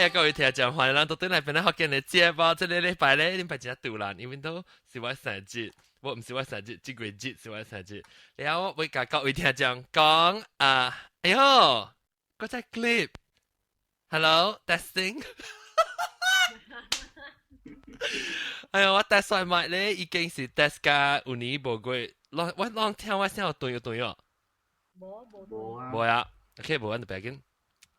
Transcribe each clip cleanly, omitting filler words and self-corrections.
啊，各位聽眾，歡迎咱到轉來變咱福建的節目。這个禮拜咧，禮拜真突然，因為都是我生日，我毋是我生日，這個日是我生日。然後我會共各位聽眾講啊，哎喲，閣再 clip，hello，testing。哎喲，我 test 出麥咧，已經是 test 甲有年無月，攏我攏聽我聲有斷有斷哦。無無啊，無啊，OK，無阮就別緊。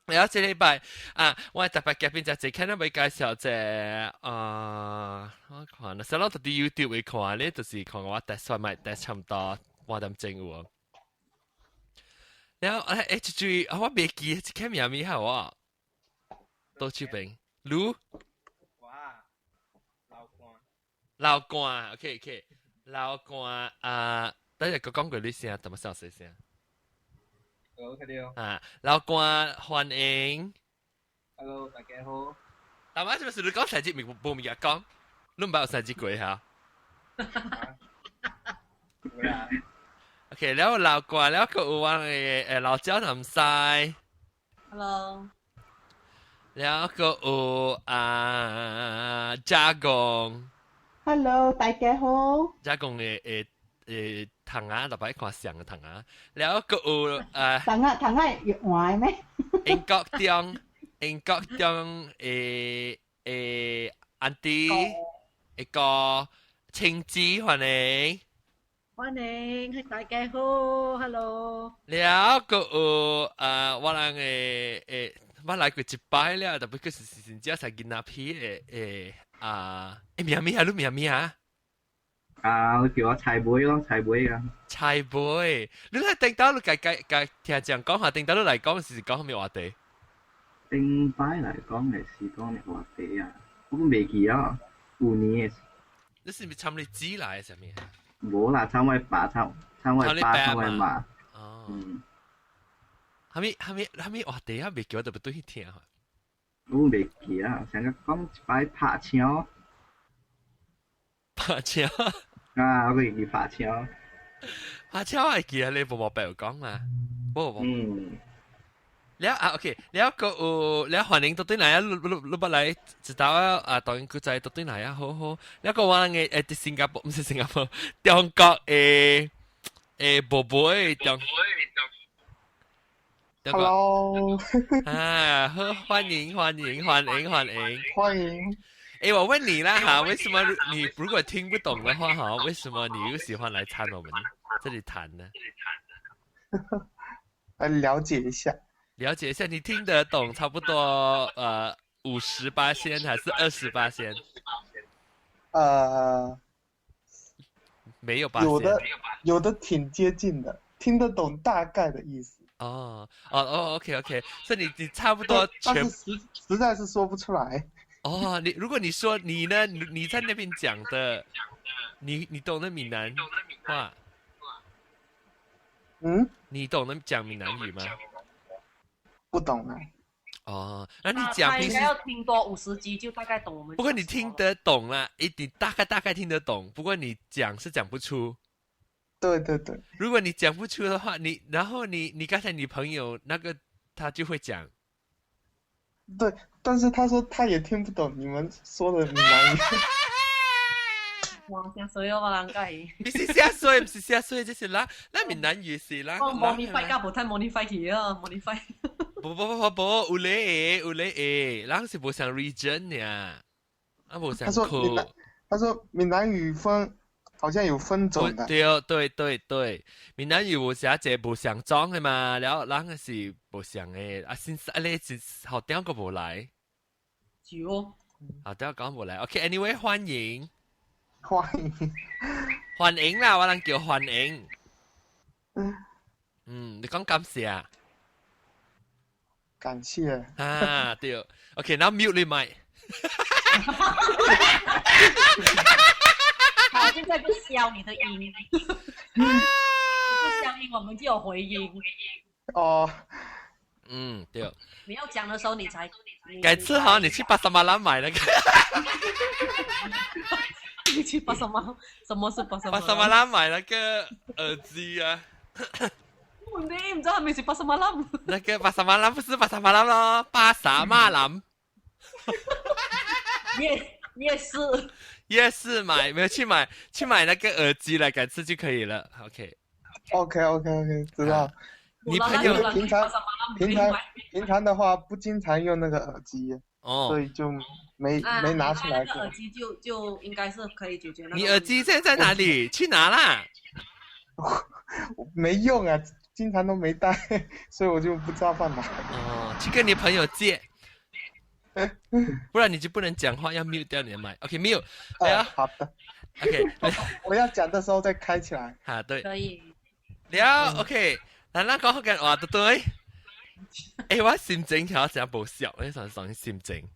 然後這禮拜啊，我特別嘉賓就這看到欲介紹這啊，我看啦，細佬佇 YouTube 會看咧，就是看我 test 出麥 test 差毋多半點鐘有。然後欸，一句啊，我袂記，這個名物好啊，倒手邊，盧。哇，老官。老官，OK OK，老官啊，等下閣講過你聲，怎麼小細聲？好，聽到。啊，老官歡迎。 Hello，大家好。大媽，是不是你講生日無無物件講？你毋捌有生日過哈？有啦。 OK，了老官了，閣有我的老焦南西。 Hello。了閣有啊加工。 Hello，大家好。加工的糖仔，特別看像的糖仔，了閣有啊。糖仔糖仔有換咩？英國中，英國中的安迪，一個青子歡迎。歡迎，大家好，Hello。了閣有啊，我人的我來過一擺了，特別閣是真正是囡仔皮的啊，欸名物啊，你名物啊？啊，叫我菜尾咯，菜尾啊。菜尾，你來頂到你共共共聽眾講下，頂到你來講是講啥物話題？頂擺來講的是講的話題啊，我袂記啊，有年的。你是毋是參你姊來的啥物？無啦，參我爸，參參我爸，參我媽。哦。嗯。啥物啥物啥物話題啊？袂記我特別對去聽。我袂記啊，上個講一擺拍槍。拍槍。啊，我會記拍槍。拍槍會記啊？你無無白講嘛？無無。嗯。了啊，OK，了閣有了歡迎倒轉來啊！你你你捌來一道啊？啊，當然古仔倒轉來啊，好好。了閣我人的佇新加坡，毋是新加坡，中國的的寶寶的中。 Hello。啊，好，歡迎歡迎歡迎歡迎。歡迎。哎，我問你啦哈，為什麼你如果聽不懂的話哈，為什麼你又喜歡來參我們這裡談呢？來了解一下。了解一下，你聽得懂差不多58%還是28%？沒有八有的有的挺接近的，聽得懂大概的意思。哦哦哦，OK OK，所以你差不多全，但是實在是說不出來。哦，你如果你說你呢，你在那邊講的，你懂得閩南話？嗯？你懂得講閩南語嗎？不懂啊。哦，那你講應該要聽多50集就大概懂我們。不過你聽得懂啦，你大概大概聽得懂，不過你講是講不出。對對對。如果你講不出的話，你然後你剛才你朋友那個他就會講。對，但是他說他也聽不懂你們說的閩南語。哇，嚇死我人計。毋是嚇死，毋是嚇死，這是咱咱閩南語是咱。我 modify 甲無太 modify 去啊，modify。不不不不不，有咧有咧，咱是無相 region 呢，啊無相。他說閩南，他說閩南語分，好像有分種的。對對對對，閩南語有寫這無相種的嘛，然後咱個是無相的，啊先啊你是學點個無來。是哦。學點講無來，OK，anyway 歡迎。歡迎。歡迎啦，我人叫歡迎。嗯，你講感謝啊？感謝。啊，對，OK，那 mute 你麥。好，現在就消你的音，不消音，我們就有回音。哦。嗯，對。你要講的時候，你才。改次哈，你去巴沙馬蘭買那個。你去巴沙馬？什麼是巴沙馬？巴沙馬蘭買那個耳機啊。你唔知係咪是巴沙馬蘭？那個巴沙馬蘭不是巴沙馬蘭咯，巴沙馬蘭。夜市。夜市買，沒有去買那個耳機來改次就可以了。OK。 OK，知道。你朋友平常的話不經常用那個耳機，所以就沒拿出來過。耳機就應該是可以解決。你耳機現在在哪裡？去拿啦。沒用啊，經常都沒帶，所以我就不知道放哪。哦，去跟你朋友借，不然你就不能講話，要 mute 掉你的麥。OK，mute。對啊，好的。 OK，我要講的時候再開起來。啊，對。可以。了，OK，咱講福建話對對。欸，我心情條真無笑，我想講心情。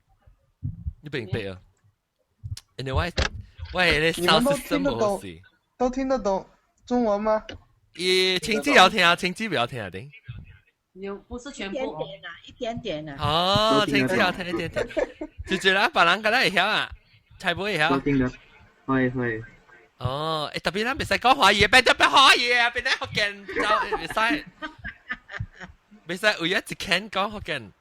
你明白啊？因為我係咧你們都聽得懂，都聽得懂中文嗎？也親自要聽啊，親自不要聽啊，頂。有不是全部？一點點啊，一點點啊。哦，親自要聽一點點。就就啦，別人敢會曉啊，猜不會曉。都聽得，會會。哦，欸，特別咱袂使講華語，變做變華語啊，變做福建就袂使，袂使為咗一間講福建，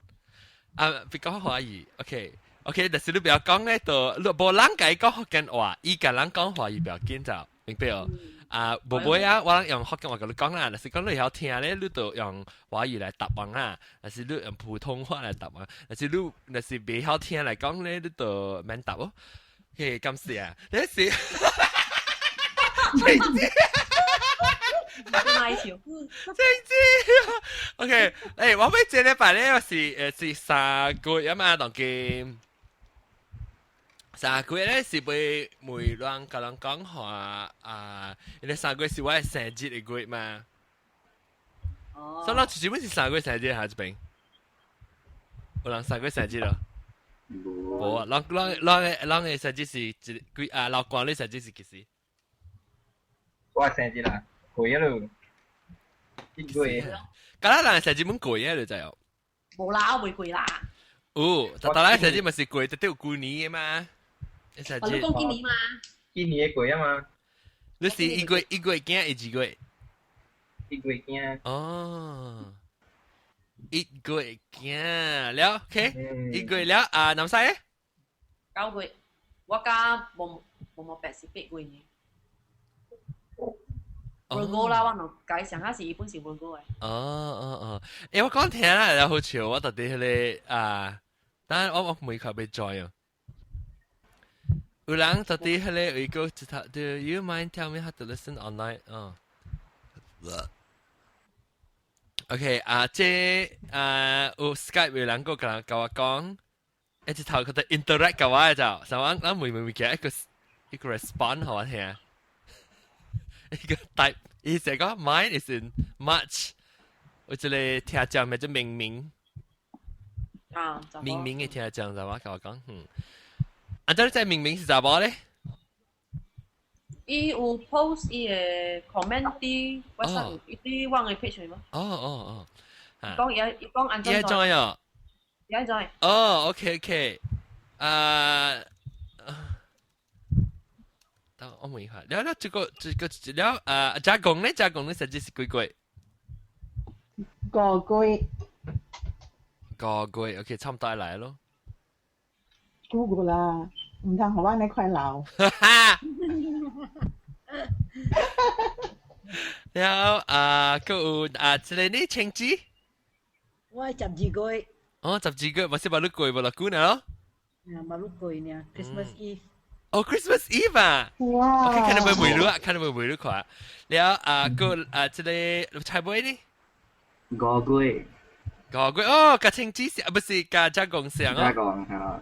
啊，別講華語，OK。OK，但是你不要講咧，就你無人共伊講福建話，伊共人講華語不要緊就明白哦。啊，無尾啊，我用福建話共你講啦，若是講你會曉聽咧，你就用華語來答案啦；若是你用普通話來答案，若是你若是袂曉聽來講咧，你就免答哦。OK，感謝啊，你是，晴子，哪一條？晴子，OK，欸，我欲這禮拜咧，我是3個月啊嘛，當今。3個月咧是欲問人共人講話啊，因為3個月是我的生日的月嘛。哦。所以咱其實是3個月生日下這邊，有人三個月生日咯？無啊，人的生日是一幾啊？老關你生日是幾時？我生日啦，過咗咯，一個月。敢若人生日滿過啊，你知哦？無啦，我未過啦。有，但但生日嘛是過，特別有舊年的嘛。你生日。你講今年嘛？今年的過啊嘛。你是1月1月囝，1月？1月囝。哦，1月囝了，OK，1月了啊，南西咧？9月，我敢無白是8月呢。Virgo 啦，我就解上下是伊本是 Virgo 的。哦哦哦，欸，我講聽啦，好笑，我特別彼個啊，等我每個欲 join 哦。有人特別彼個有一個一頭，Do you mind tell me how to listen online？哦。OK 啊，這啊有 Skype 有人個共我講，一直頭佢哋 interact 共我就，所以我每每每一個一個 respond 予我聽。一個 type，伊就講 mine is in March，有一個聽眾名做明明，啊，明明的聽眾就我共我講，嗯，啊，這你知明明是查某咧？伊有 post 伊的 comment 佇 WhatsApp，伊佇我的 page 嗎？哦哦哦，講伊伊講按怎？伊怎樣？伊按怎？哦，OK，啊。等我問一下，了了，這個了啊，加工咧，加工咧，實際是幾個月？5個月。5個月，OK，差唔多來咯。 Google 啦，毋通予我按呢快老。哈。了啊，閣有啊，這個你青子？我12月。哦，12月，嘛是捌你過無偌久呢咯？啊，捌你過呢，Christmas Eve。哦，Christmas Eve 啊！哇！OK，看到沒問你啊？看到沒問你看？了啊，閣啊，這個菜尾呢？5月。5月哦，共青子啊，不是共加工相哦。加工係。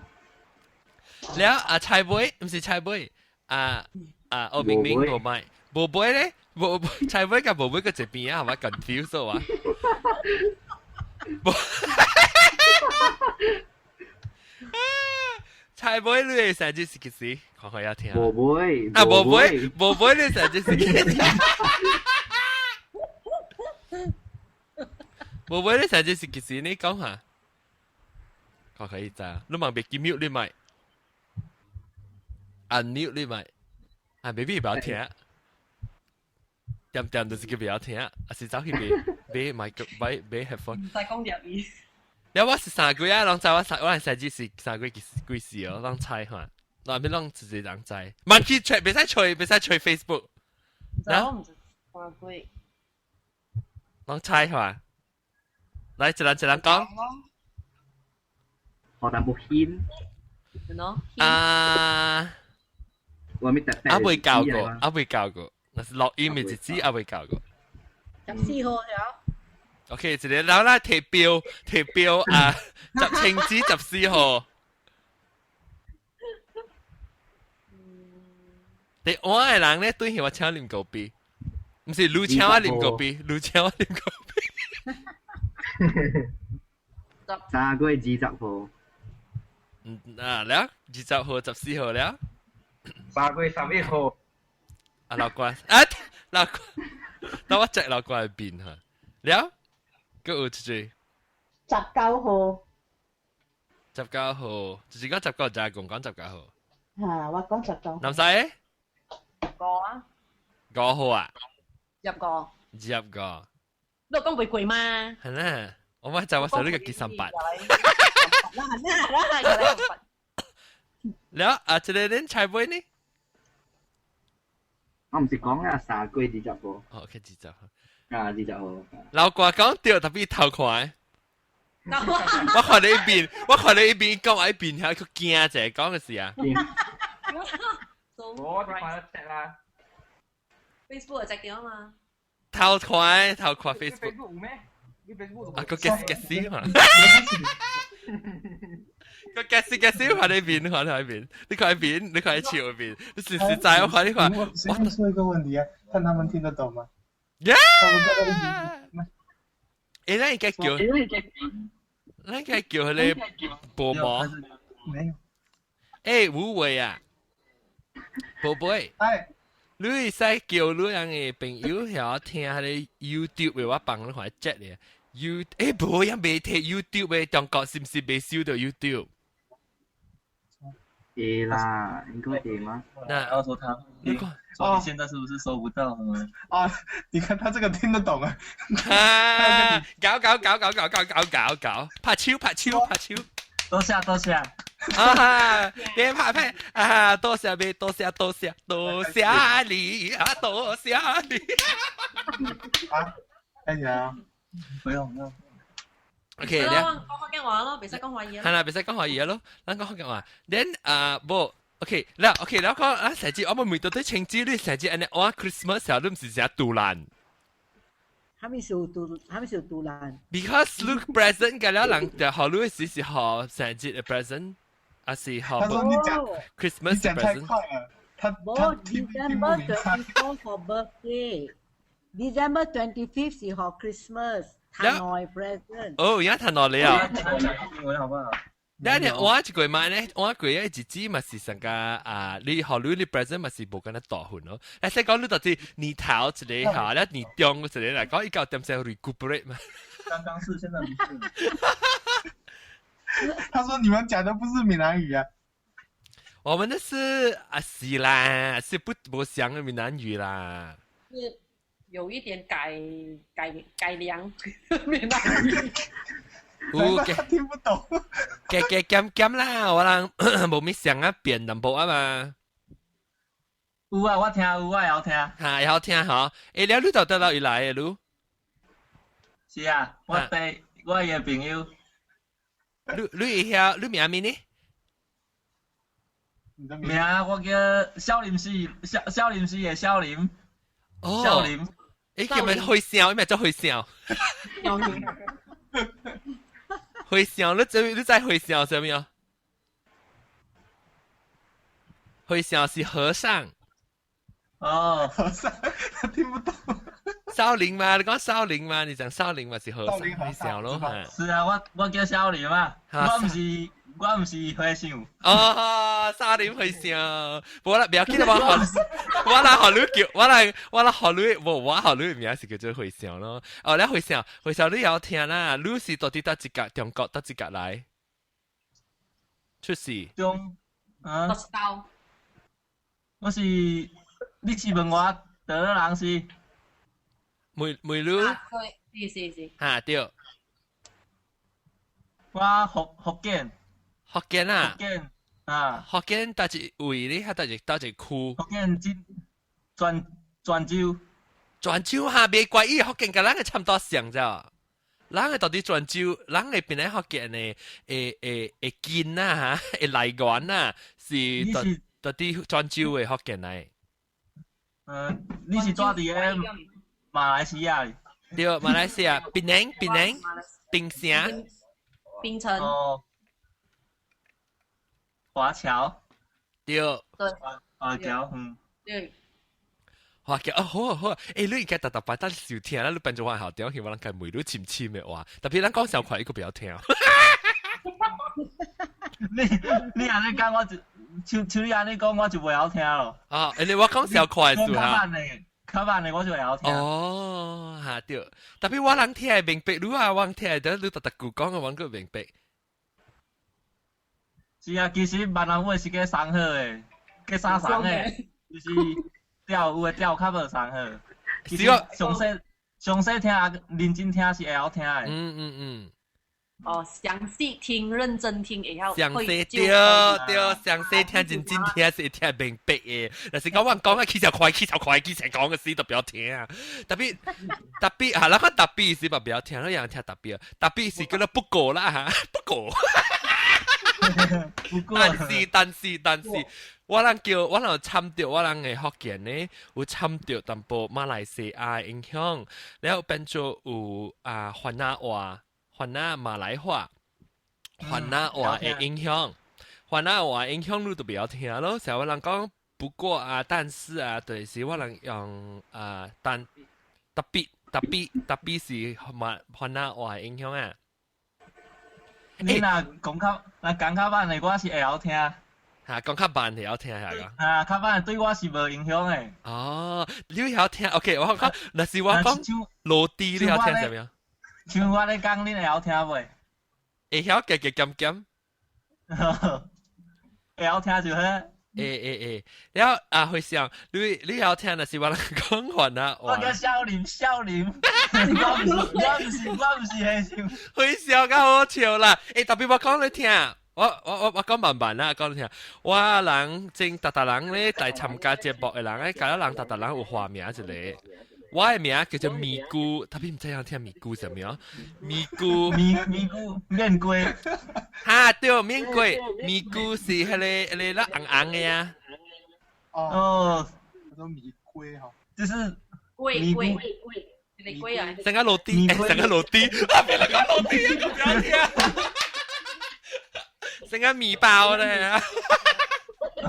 了啊，菜尾毋是菜尾啊啊！哦，明明無買，無買咧，無菜尾共無買個一邊啊，係咪 confuse 啊？無。菜尾你的生日是幾時？看看要聽。無尾。啊，無尾，無尾你生日是幾時？無尾你生日是幾時？你講下。看可以知啊？你茫袂記 mute 你麥，unmute 你麥，啊，maybe 不要聽。點點就是佢不要聽，啊是走去買買買買買 headphone。唔使講入語。你我是三個啊，攏知我三我生日是三月幾幾時哦，攏猜看，內面攏一個人知。慢去揣，袂使揣，袂使揣 Facebook。我毋知三月。攏猜看，來一人一人講。我淡薄興。啊！我咪特啊未教過，啊未教過，那是錄音的日子啊未教過。 14號了。 OK，一個老來提標提標啊，十青子14號。你我的人咧對起我請啉咖啡，毋是你請我啉咖啡，你請我啉咖啡。 3月20號。嗯啊了，20號14號了。 3月11號。啊老關啊老關，等我摘老關的面哈。了，閣有一個。 19號。 19號，就是講十九，就係講19號。嚇，我講十九。南西？個啊。5號啊。入個。入個。你講袂過嗎？係啦，我咪就我手呢個幾三八。啦啦啦！了啊，這個恁猜尾呢？我毋是講啊，3月20號。哦，OK，20號。啊，20號。老瓜講對，特別頭看。我看你一邊，我看你一邊講，一邊還佢驚者講嘅事啊。我就看得啦。 Facebook 就隻掉啊嘛。頭看頭看 Facebook。 Facebook 有咩？你 Facebook 啊，個嘅嘅死嘛。個嘅死嘅死，看你邊，看你邊，你看邊，你看笑邊，你實實在我看你看。我隨便說一個問題啊，看他們聽得懂嗎？ Yeah！欸，咱應該叫，咱應該叫佢哋播毛。沒有。欸，吳偉啊，寶貝。哎。你會使叫你人的朋友曉聽彼个 YouTube 的，我幫你看 check 咧。You 欸，無人未睇 YouTube 的，中國是毋是未收到 YouTube？會啦，應該會嗎？那我說他，你說你現在是不是收不到呢？啊，你看他這個聽得懂啊！啊，搞搞搞搞搞搞搞搞搞，拍手拍手拍手，多謝多謝。啊，別拍拍啊！多謝別多謝多謝多謝你啊！多謝你。啊，開始啊！不用不用。 OK，你講福建話咯，袂使講華語。係啦，袂使講華語咯，咱講福建話。Then 啊，無 OK，了 OK，了講啊，成日我們每到對情節，你成日按呢，我 Christmas 時候你毋是成賭爛。啥物是賭？啥物是賭爛？Because look present 嘅了人就好，你時是好成日嘅 present，還是好？他說你講 Christmas 你講太快了，他聽聽不明白。 December 24 for birthday，December 25 是 for Christmas。談內 present。哦，而家談內你啊？英文好不好？你你我一個嘛咧，我一個一日子嘛是成個啊，你學你你 present 嘛是無咁樣大份咯。你使講你到底年頭一個嚇，你年中一個來講，伊到點先 recuperate 嘛？剛剛是，現在不是。他說：“你們講的不是閩南語啊。” 我們的是啊是啦，是不無像的閩南語啦。是有一點改良閩南語。有聽不懂。加加減減啦，我人無咪想啊變淡薄啊嘛。有啊，我聽有，我會曉聽。嚇，會曉聽吼。欸，了你到佗落來的你？是啊，我爸，我伊的朋友。你你會曉你名咩呢？名我叫少林寺，少林寺的少林。哦。少林。欸，叫咩和尚？伊名叫和尚。和尚，你知你知和尚啥物啊？和尚是和尚。哦，和尚，他聽不懂。少林嘛，你講少林嘛，你講少林嘛是和尚，和尚咯。是啊，我叫少林啊，我毋是和尚。哦，少林和尚，無啦，不要緊啦，我來學你叫，我來學你，無我學你名是叫做和尚咯。哦，你和尚，和尚你有聽啦，你是到底佗一角中國佗一角來出世？中啊，刀。我是，你是問我佗落人是？梅梅女。對，是是是。哈對。我福建。福建啊？福建啊。福建佗一位咧？還佗一區？福建真泉州。泉州哈，袂怪伊福建佮咱个差毋多像咋。咱个到底泉州，咱个邊個福建的會根啊哈，會來源啊，是到底泉州的福建來。你是住佇个馬來西亞？對，馬來西亞，檳城，檳城，檳城，檳城。哦，華僑。對。對。華僑，嗯。對。華僑哦，好啊好啊，你應該逐逐擺等收聽啦，你變做我校長，希望人家問你深深的話，特別咱講小快，伊閣袂曉聽。你按呢講，我就像你按呢講，我就袂曉聽咯。啊，因為我講小快是較慢的，較慢的我就會曉聽。哦，哈對，特別我人聽會明白，你啊，我人聽會得，你逐逐句講的，我閣明白。是啊，其實閩南話是較鬆好的，較鬆鬆的，就是調有的調較無鬆好。其實詳細詳細聽，認真聽是會曉聽的。哦，詳細聽、認真聽會曉。詳細對對，詳細聽、認真聽是會聽明白的。但是講我講啊，起較快，起較快，起才講的時都不要聽。特別特別啊，咱講特別是嘛不要聽，你樣聽特別，特別是叫做不過啦哈，不過。不過，但是，我人叫我人有參著我人的福建呢，有參著淡薄馬來西亞的影響，了後變做有啊番仔話。番仔馬來話，番仔話的影響，番仔話影響你都袂曉聽咯。像我人講不過啊，但是啊，就是我人用啊，但特別特別特別是馬番仔話的影響啊。你若講較若講較慢的，我是會曉聽。嚇，講較慢會曉聽下個。啊，較慢對我是無影響的。哦，你會曉聽？OK，我講，若是我講落地，你曉聽啥物？像我咧講，你會曉聽袂？會曉加加減減。會曉聽就好。會會會，了啊，會想你曉聽，若是我人講番仔話。我叫少林少林，我毋是彼想。會笑較好笑啦！特別我講你聽，我講慢慢啦，講你聽。我人正逐逐人咧來參加節目的人咧，共人逐逐人有化名一個。我的名叫做咪咕，特別毋知影聽咪咕啥物咪咕咪咕麵龜，哈對，麵龜咪咕是彼個咱紅紅的啊。哦，叫做米龜吼，就是龜龜龜，一個龜啊。成個落地，成個落地，啊！別來講落地啊，閣不要聽。成個麵包咧。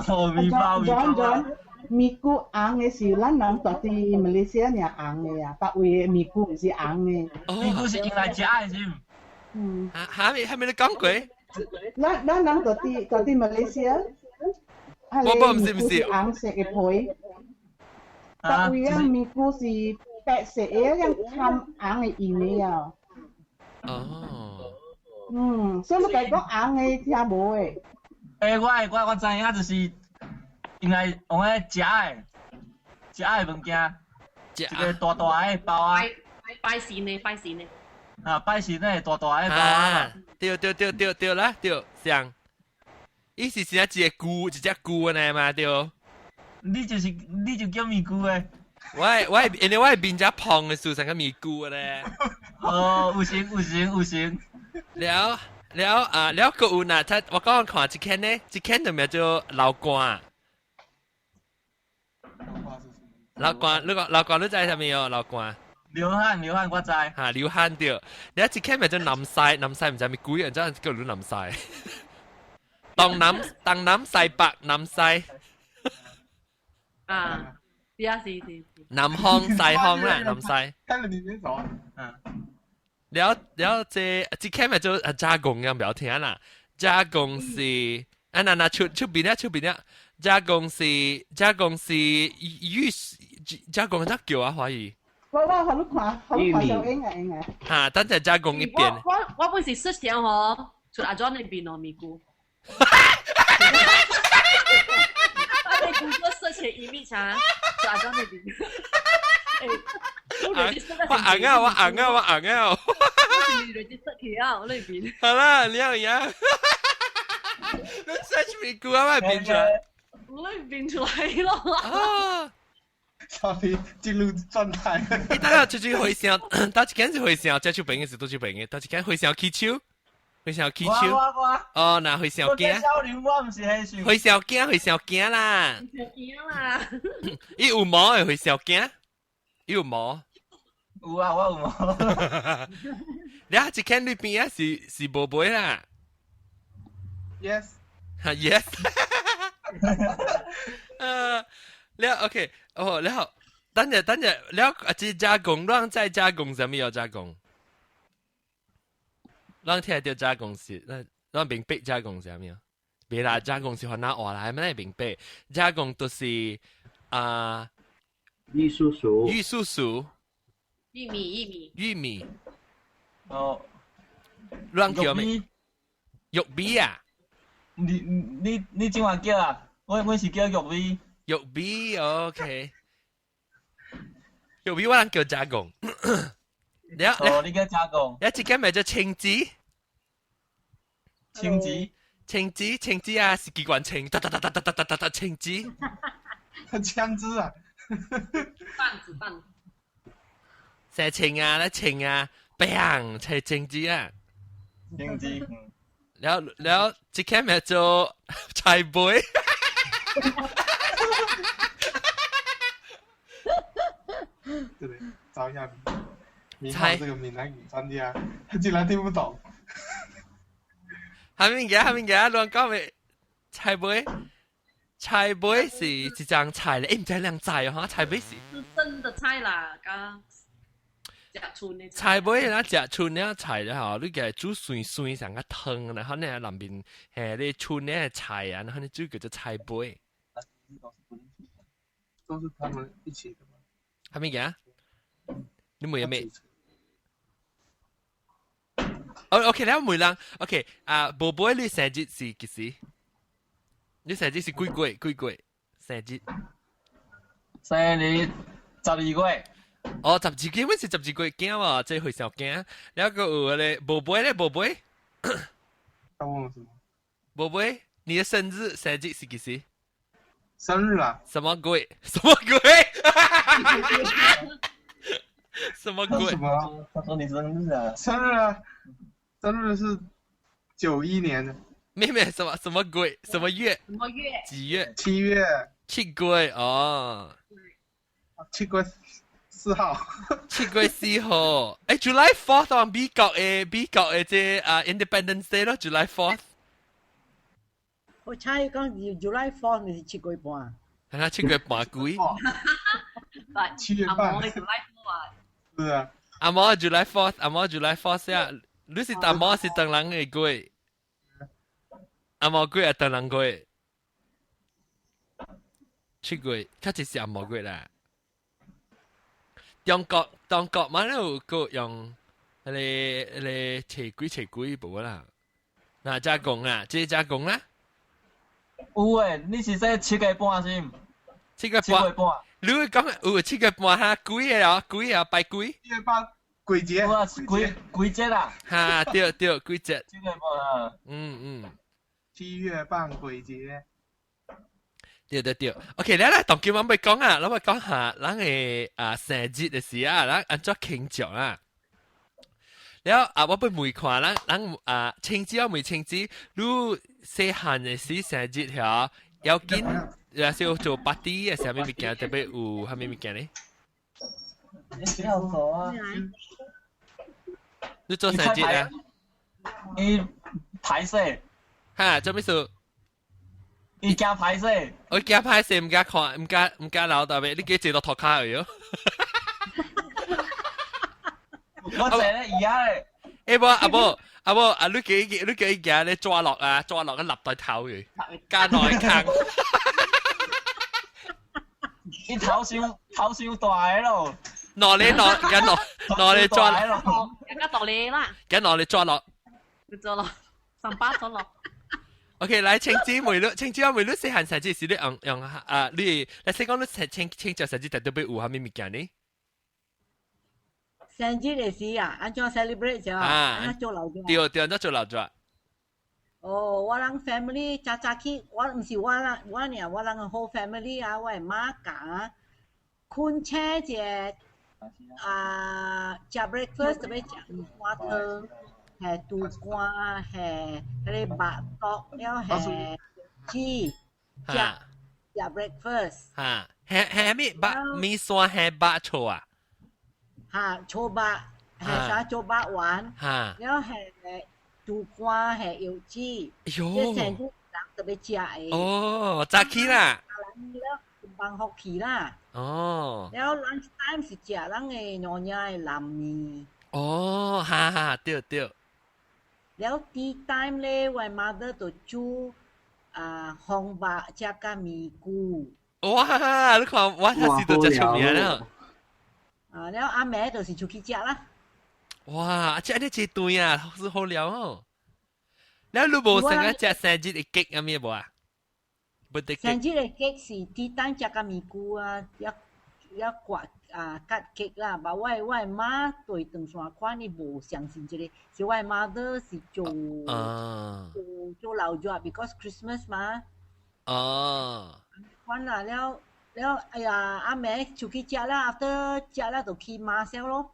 哦，麵包麵包。咪菇紅的是咱人住佇馬來西亞爾紅的啊，別位的咪菇毋是紅的。咪菇是用來食的是毋？嗯。哈，還沒你講過？咱人住佇馬來西亞，不不，毋是毋是。紅色的皮。別位啊咪菇是白色的，樣摻紅的意的啊。哦。嗯，所以你家講紅的聽無的。我知影就是。應該用咧食的，食的物件，一個大大的包啊。拜拜神的，拜神的。啊，拜神的大大的包啊。對對對對對啦，對，像，伊是真一個龜，一隻龜按呢嘛對。你就叫咪龜的。我因為我面遮胖的時候，成個咪龜咧。哦，有型有型有型。了了啊，了閣有若，我講看一間呢，一間就名做老官。老官，你講老官，你知啥物哦？老官。流汗，流汗，我知。哈，流汗對。你一間名做南西，南西毋知啥物鬼，人知叫你南西。東南東南西北南西。啊，是啊，是是是。南方西方啦，南西。看了你邊走啊？嗯。了了，這間名做加工樣不要聽啦。加工是啊，那出邊啊，出邊啊。加工是玉加工咋叫啊？華語。我好你看，好你看小英啊英啊。哈，等陣加工一遍。我本是 search 聽吼，出阿 John 那邊哦，咪咕。我喺 Google search 伊米查，出阿 John 那邊。我紅啊，我紅啊，我紅啊！我是 register 去啊，我裏邊。好啦，你有呀？你 search 咪估啊，咪變出來。我裏邊出來咯。啊！差點進入狀態。你等下出去回聲，打一間是回聲，這手邊嘅是倒手邊嘅，打一間回聲起手，回聲起手。哦，那回聲驚。我唔是很想。回聲驚，回聲驚啦。回聲驚啦。伊有毛嘅回聲驚，伊有毛。有啊，我有毛。你啊，一間裏邊啊是無尾啦。 Yes。哈 Yes。了 OK，哦，了，等下等下，了啊，這加工，咱再加工啥物要加工？咱聽著加工是，咱明白加工啥物啊？別啦，加工是番仔話來，咩明白？加工就是啊，玉樹薯，玉樹薯，玉米，玉米，玉米。哦，咱叫咩？玉米啊？你這話叫啊？我是叫玉米。玉米，OK。玉米我人叫加工。哦，你叫加工。一隻間咪叫青子。青子。青子，青子啊，是機關槍，噠噠噠噠噠噠噠噠，青子。槍支啊！棒子棒。射槍啊，咧槍啊，砰，射青子啊。青子。然後然後，這間咪做菜杯。對，找一下明浩這個閩南語專家，他竟然聽不懂。下面嘅下面嘅，亂講咩？菜尾，菜尾是一張菜咧，欸，毋知兩菜哦，菜尾是。是生的菜啦，佮食春的。菜尾咱食春的菜咧吼，你共煮酸酸像個湯，然後呢內面嘿咧春的菜啊，然後你煮叫做菜尾。都是他們一起的嗎？係咪嘅？你問咩？哦，OK，你問人，OK，啊，寶寶，你生日是幾時？你生日是幾月？幾月？生日？生日12月。哦，十二月，阮是十二月驚喎，這會小驚。然後有咧，寶寶咧，寶寶。他問我什麼？寶寶，你的生日生日是幾時？生日啊？什麼鬼？什麼鬼？什麼鬼？什麼？他說你生日啊？生日啊！生日是91年的。妹妹，什麼什麼鬼？什麼月？什麼月？幾月？七月。7月哦。 7月4號。 7月4號。欸，July 4th 啊，美國的這啊 Independence Day 咯，July 4th。我猜講 July 4 是7月半。係啦，7月半幾？ 7月半。阿毛 July 4 啊。是啊。阿毛 July 4th，阿毛 July 4th 啊，你是阿毛是當人的月？阿毛月啊，當人月。7月，較濟是阿毛月啦。中國嘛，有個用彼個初幾初幾無啦？那加工啊，這加工啦。有誒，你是說七月半是？七月半。你講有七月半哈？幾個啊？幾個拜幾？七月半鬼節。鬼節啦。哈，對對，鬼節。七月半啊。嗯嗯。7月半鬼節。對對對，OK，來來，當今我欲講啊，咱欲講下咱的啊生日的時啊，咱按怎慶祝啊？了啊，我欲問看咱啊，青子我問青子，你細漢的時生日遐要緊，也是有做 party 的啥物物件，特別有啥物物件呢？你要做啊？你做生日啊？你歹勢？哈，做咩事？伊驚歹勢，我驚歹勢，毋敢看，毋敢留特別，你記坐到塗跤去喲。我坐咧椅仔咧。欸無阿無阿無啊！你叫伊行咧抓落啊，抓落個立在頭去，加內坑。伊頭傷大咯。攞你攞，緊攞攞你抓落，更加大你啦。緊攞你抓落。你抓落，上巴抓落。 OK，來，青子妹女，青子我妹女細漢生日是你用用啊，你來先講你清清慶祝生日特別有啥物物件呢？生日的時啊，按怎 celebrate 啫？按怎做老熱？對對，按怎做老熱？哦，我人 family 早早起，我毋是我啦，我爾，我人 whole family 啊，我的媽教睏醒一下啊，食 breakfast 特別食米線湯，係肚肝，係彼个肉肚，了係雞，食食 breakfast。哈，係係咩肉米線係肉醋啊？哈，醋肉係啥做肉丸？了係肚肝係藥子，這成日人特別食的。哦，早起啦。了放學去啦。哦。了 lunch time 是食咱的娘惹的南麵。哦，哈哈，對對。了 tea time 咧，我 mother 就煮啊紅肉加個米菇。哇！你看我那時都食出名了。啊，了阿妹就是出去食啦。哇！這呢這對啊，是好料哦。了你無成日食生日的 cake 啊咩無啊？生日的 cake 是 tea time 食個米菇啊，一一刮啊割 cake 啦。但我的媽對唐山款伊無相信這个，是我的 mother 是做做做老熱，because Christmas 嘛。哦。款啦，了了，哎呀，阿妹出去食啦，after 食了就去馬燒咯。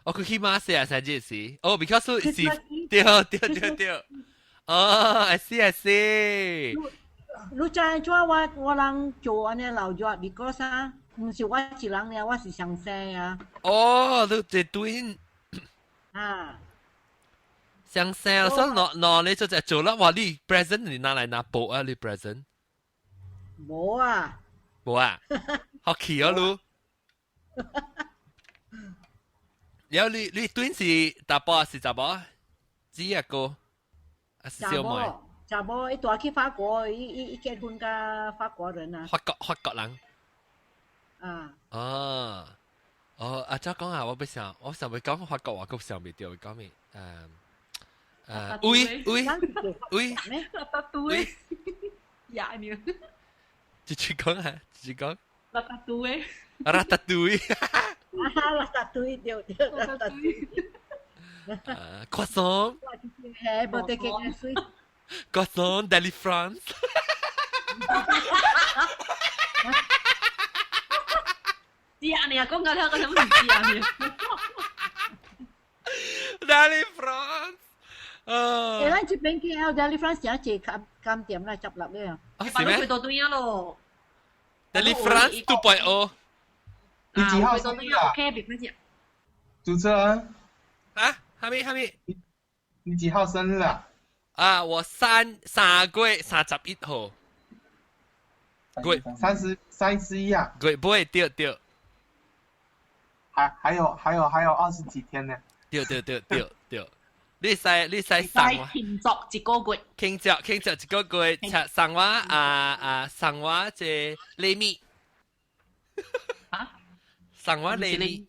哦，佢去馬西啊，生日時。哦，because 是對對對對。哦，I see I see。你知怎我人做按呢老熱，because 啊，毋是我一人爾，我是雙生啊。哦，你這對。啊。雙生，所以喏喏，你就就做啦。哇，你 present 你拿來拿報啊？你 present？無啊。無啊。好氣啊，你。了你對是查埔還是查某？姊啊哥，還是小妹？查某，伊帶去法國，伊伊伊結婚佮法國人啊。法國人。啊。哦，哦，阿怎講啊？我欲想，我想欲講法國話，閣想袂著，講咩？喂喂喂， Ratatouille，呀你。繼續講啊，繼續講。 Ratatouille。 Ratatouille。啊，Ratatouille 對對，Ratatouille。啊，croissant。係，無得計水。 Croissant Délifrance。知啊你啊，講緊聽個什麼知啊你？Délifrance。啊！欸，咱這邊去後 Délifrance 誠濟間間店啦，執笠了。是咩？去到對啊咯。 Délifrance 2.0。你幾號生日啊？主持人。啊？哈咪哈咪？你幾號生日啊？啊，我3月31號。月31啊？月尾對對。還有20幾天呢。對對對對對。你使送我慶祝一個月。慶祝一個月，送我啊啊送我這禮物。啊？送我禮物。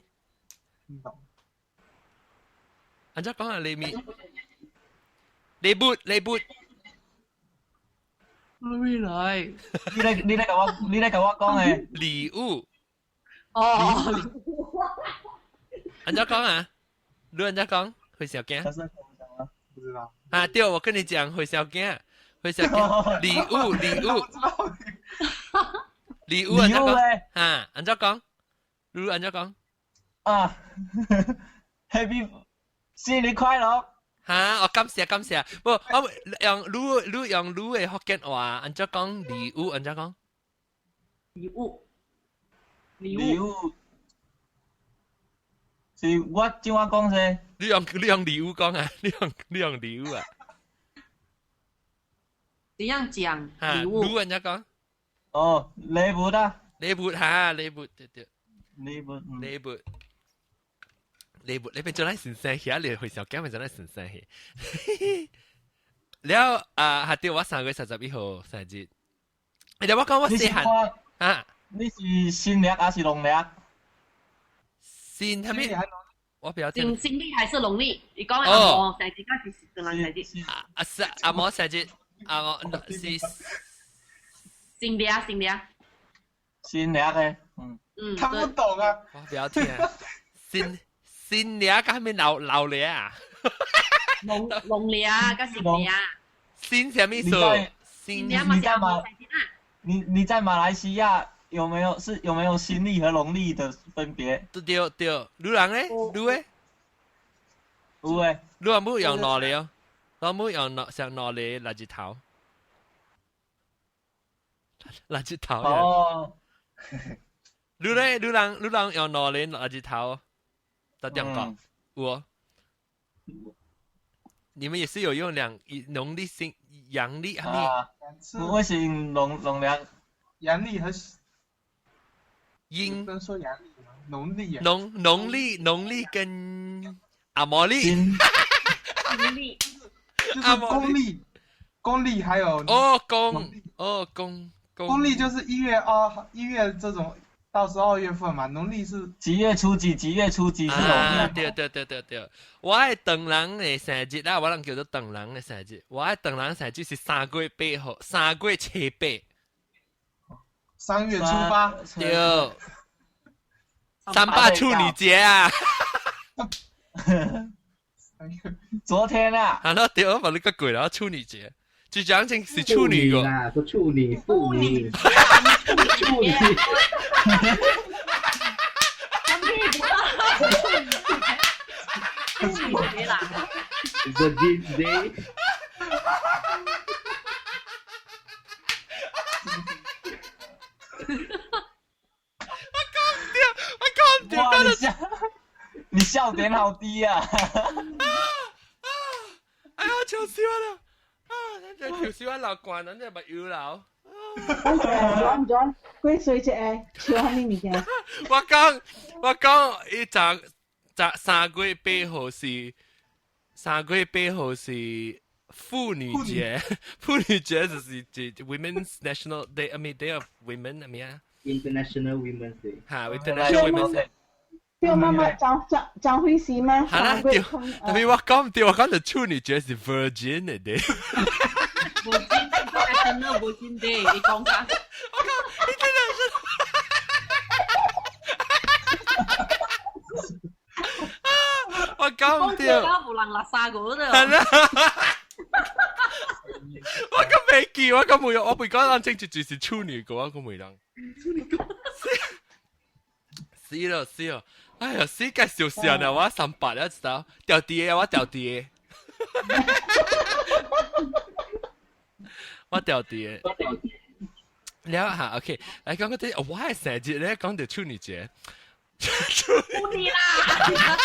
按怎講啊禮物？禮物禮物。未來。你咧甲我講的禮物。哦。按怎講啊？你按怎講？會小驚？不知道。啊，對，我跟你講，會小驚，會小驚。禮物禮物。禮物按怎講？啊，按怎講？你按怎講？啊，Happy 新年快樂！哈，我感謝感謝。不，我用你你用你的福建話，按怎講禮物？按怎講？禮物。禮物。是我怎我講先？你用禮物講啊？你用禮物啊？怎樣講？禮物。你按怎講？哦，禮物啊。禮物哈，禮物對對。禮物。禮物。禮物，你變做咱先生去啊？你會小驚變做咱先生去。了啊，下對我3月31號生日。你我講我細漢啊？你是新曆還是農曆？新啥物？我比較新新曆還是農曆？你講阿毛生日，還是是人生日？啊是阿毛生日，阿毛是新曆新曆。新曆的，嗯。嗯，看不懂啊！我不要聽。新新曆佮咩老老曆啊？農農曆啊，佮新曆啊。新啥物意思？新曆嘛是馬。你在馬來西亞有沒有是有沒有新曆和農曆的分別？對對對，你人咧？你咧？有誒。你有冇用農曆哦？我冇用農上農曆垃圾頭，垃圾頭。哦。你咧？你人用農曆垃圾頭？在中國有哦。你們也是有用兩農曆新陽曆係咪？我是用農曆、陽曆和陰。不能說陽曆嗎？農曆。農曆跟阿摩曆。農曆。就是公歷，公歷還有哦公哦公公歷就是1月2號，1月這種到是2月份嘛，農曆是幾月初幾？幾月初幾是農曆？對對對對對，我係唐人的生日啦，我人叫做唐人的生日。我係唐人生日是3月8號，3月初8。 3月初8。對，三八處女節啊！昨天啊，係咯，對，我把你個鬼啦，處女節，就講成是處女個啦，個處女婦女，處女。處女節啦，Virgin Day。我講唔掉，我講唔掉，哇！你笑點好低啊！哎呀，笑死我啦！啊，咱這笑死我流汗，咱這目油流。轉轉，幾歲一個？笑啥物物件？我講，伊十3月8號是3月8號是婦女節，婦女節就是 Women's National Day，I mean Day of Women，係咪啊？International Women's Day。嚇，International Women's Day。對媽媽張張張輝時嗎？係啦，對，特別我講對，我講到處女節是 Virgin 的 day。 Virgin International Virgin Day，你講啥？我講 International。我講唔對。講無人垃圾個度。係啦。我講未記，我講冇用，我未講人清楚就是處女個，我講冇人。處女個。死咯死咯！哎呀，死個笑死人啊！我38了，知道？掉地的，我掉地的，我掉地的。了下 OK，來講嗰啲，我係成日咧講到處女節，處女啦！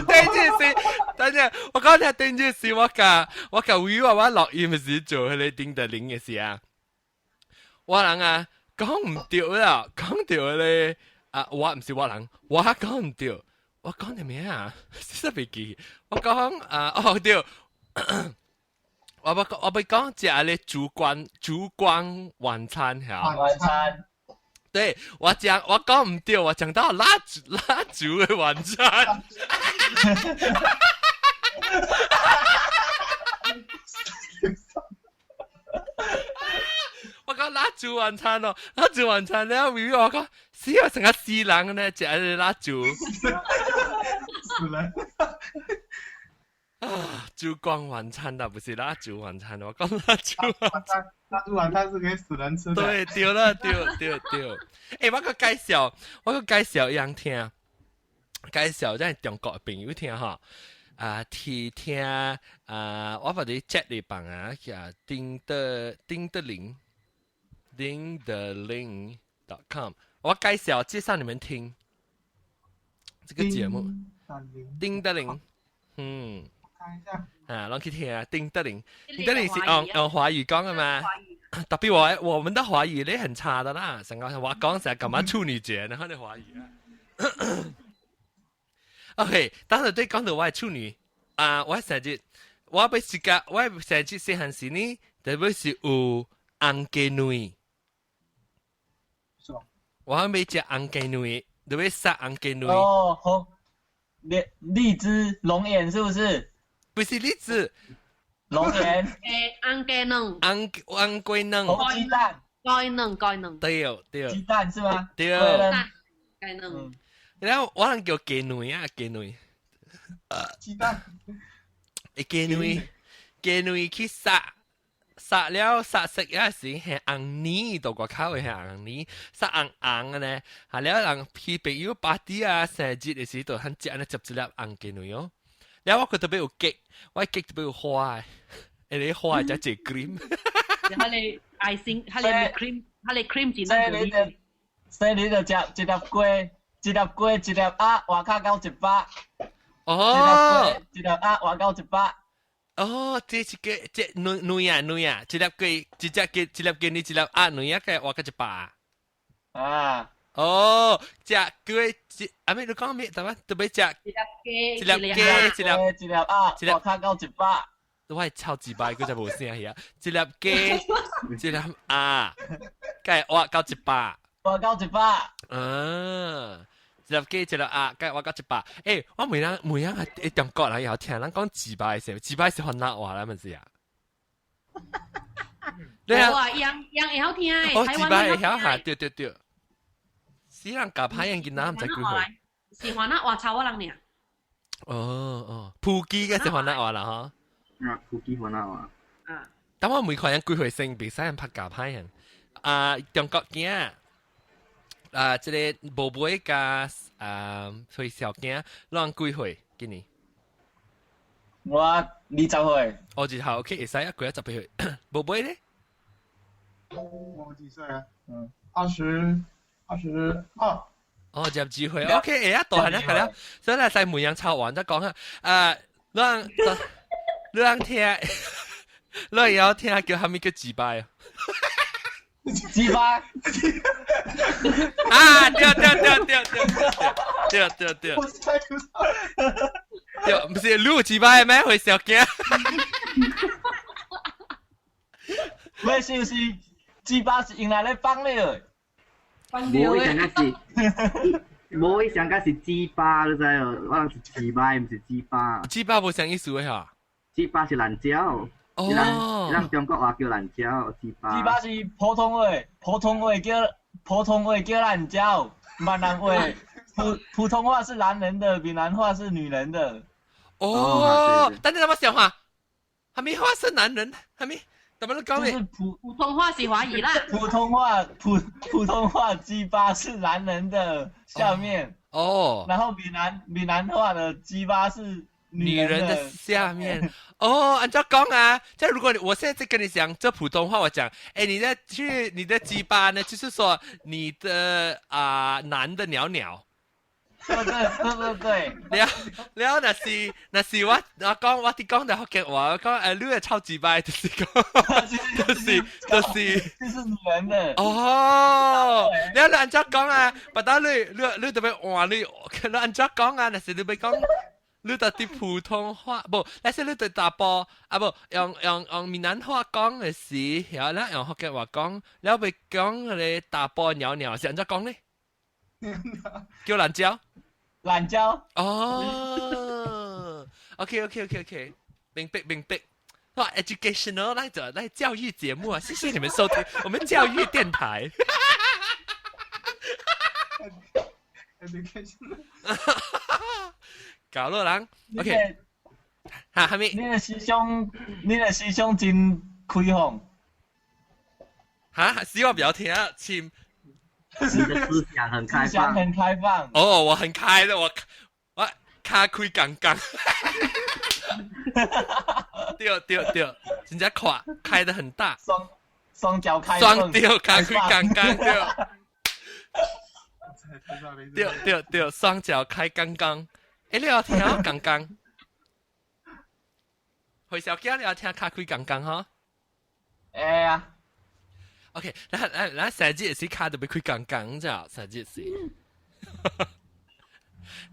等陣時，等陣，我講聽等陣時，我甲偉話我錄音時做彼個丁德林的時啊，我人啊講毋對啦，講對咧啊，我毋是我人，我講毋對，我講啥物啊？實在袂記，我講啊哦對，我欲講食咧燭光晚餐嚇，晚餐。對，我講唔對，我講到蠟燭的晚餐。我講蠟燭晚餐咯，蠟燭晚餐了，微微我講死啊，成個死人呢，食蠟燭。死人。啊！燭光晚餐啦，不是蠟燭晚餐，我講蠟燭晚餐。蠟燭晚餐是給死人吃的。對，對了，對對對。欸，我閣介紹，我閣介紹一樣聽，介紹咱中國的朋友聽哈。啊，聽聽啊，我把你 chat 裡放啊，叫丁德林，丁德林 .com，我介紹你們聽這個節目。丁德林，嗯。啊，攏去聽啊，丁德林，丁德林是用華語講的嘛？特別我們的華語咧很差的啦，成個我講成幹嘛處女節，然後你華語啊。OK，當時對講到我係處女啊，我成日我欲時間，我成日細漢時呢，特別是有紅雞卵，我欲食紅雞卵，特別殺紅雞卵。哦，好，荔枝龍眼是不是？不是荔枝，龍眼。紅雞卵。紅雞卵。紅雞蛋。雞卵雞卵。對對。雞蛋是嗎？對。雞卵。然後我人叫雞卵啊，雞卵。雞蛋。欸，雞卵，雞卵去殺。殺了殺食有時係紅泥到外口嘅係紅泥，殺紅紅嘅呢，係了人去朋友 party 啊，生日嘅時就很食呢接一粒紅雞卵哦。了我佢特別有結，我結特別有花嘅，欸你花嘅才一 cream。係你 icing，係你 cream，係你 cream 真細你就細你就食一粒雞，一粒雞一粒鴨，外口到100。哦，一粒鴨外到100。哦，這是個這卵卵啊卵啊，一粒雞，一隻雞，一粒雞，你一粒鴨卵啊，個活到100。啊！哦，隻雞一，阿咩你講咩？特別特別食一粒雞，一粒雞，一粒一粒鴨，一粒較到100。我係超幾百，佢就無聲去啊！一粒雞，一粒鴨，該活到100，活到100。啊！一粒雞，一粒鴨，該活到100。欸，我每人每人係中國人又聽人講幾百是，幾百是雲南話啦，咪是啊？對啊，樣樣會曉聽的。哦，幾百會曉下，對對對。死人夾歹人囡仔毋知幾歲。是雲南話抄我人爾。哦哦，普吉嘅是雲南話啦，嗬。啊，普吉雲南話。啊。但我每個人幾歲生，袂使人拍夾歹人。啊，中國囝。啊，這個無尾加啊，歲小囝，攏幾歲？今年？我20歲。哦，二號 OK，會使啊，過咗18歲。無尾咧？我幾歲啊？嗯，22。哦，22歲，OK，會啊，大漢啦，了。所以咧，在每樣抄完再講啊，啊，你人聽，你會曉聽叫蝦米叫雞掰啊？雞掰！啊！對對對對對對對對。對，唔是你有雞掰咩？會小驚。咩是是雞巴是用來咧放你的？無伊想講是，無伊想講是雞巴，你知無？我人是雞巴，毋是雞巴。雞巴無啥意思的哈？雞巴是爛蕉。哦，咱中國話叫爛蕉，雞巴。雞巴是普通話，普通話叫爛蕉，閩南話普通話是男人的，閩南話是女人的。哦，等陣我想下，係咪話是男人？係咪？怎麼講就是普普通話是華語啦。普通話雞巴是男人的下面。哦。然後閩南話的雞巴是女人的下面。哦，按照講啊，這如果我現在在跟你講這普通話，我講，哎，你的去你的雞巴呢，就是說你的啊男的鳥鳥。對對對對對。了了，那是我講我佇講就福建話，我講誒，你係臭雞巴，就是講，就是就是女人的。哦，了你按照講啊，不但你特別換你，你按照講啊，那是你欲講。你就佇普通話，無，那是你佇大埔啊，無用閩南話講的時，然後咱用福建話講，了欲講彼个大埔鳥鳥是按怎講呢？叫爛蕉，爛蕉。哦，OK OK OK OK，明白明白。哇，educational 來着來教育節目啊，謝謝你們收聽我們教育電台。 educational。搞落人，OK，哈，蝦米？你的思想真開放。哈，希望不要聽啊，親。你的思想很開放。思想很開放。哦，我很開的，我卡開剛剛。對對對，真正闊，開得很大。雙腳開。雙腳卡開剛剛對。對對對，雙腳開剛剛。欸，你有聽剛剛？回小姐，你有聽卡開剛剛吼？會啊。 OK，咱咱咱生日時卡特別開剛剛咋？生日時。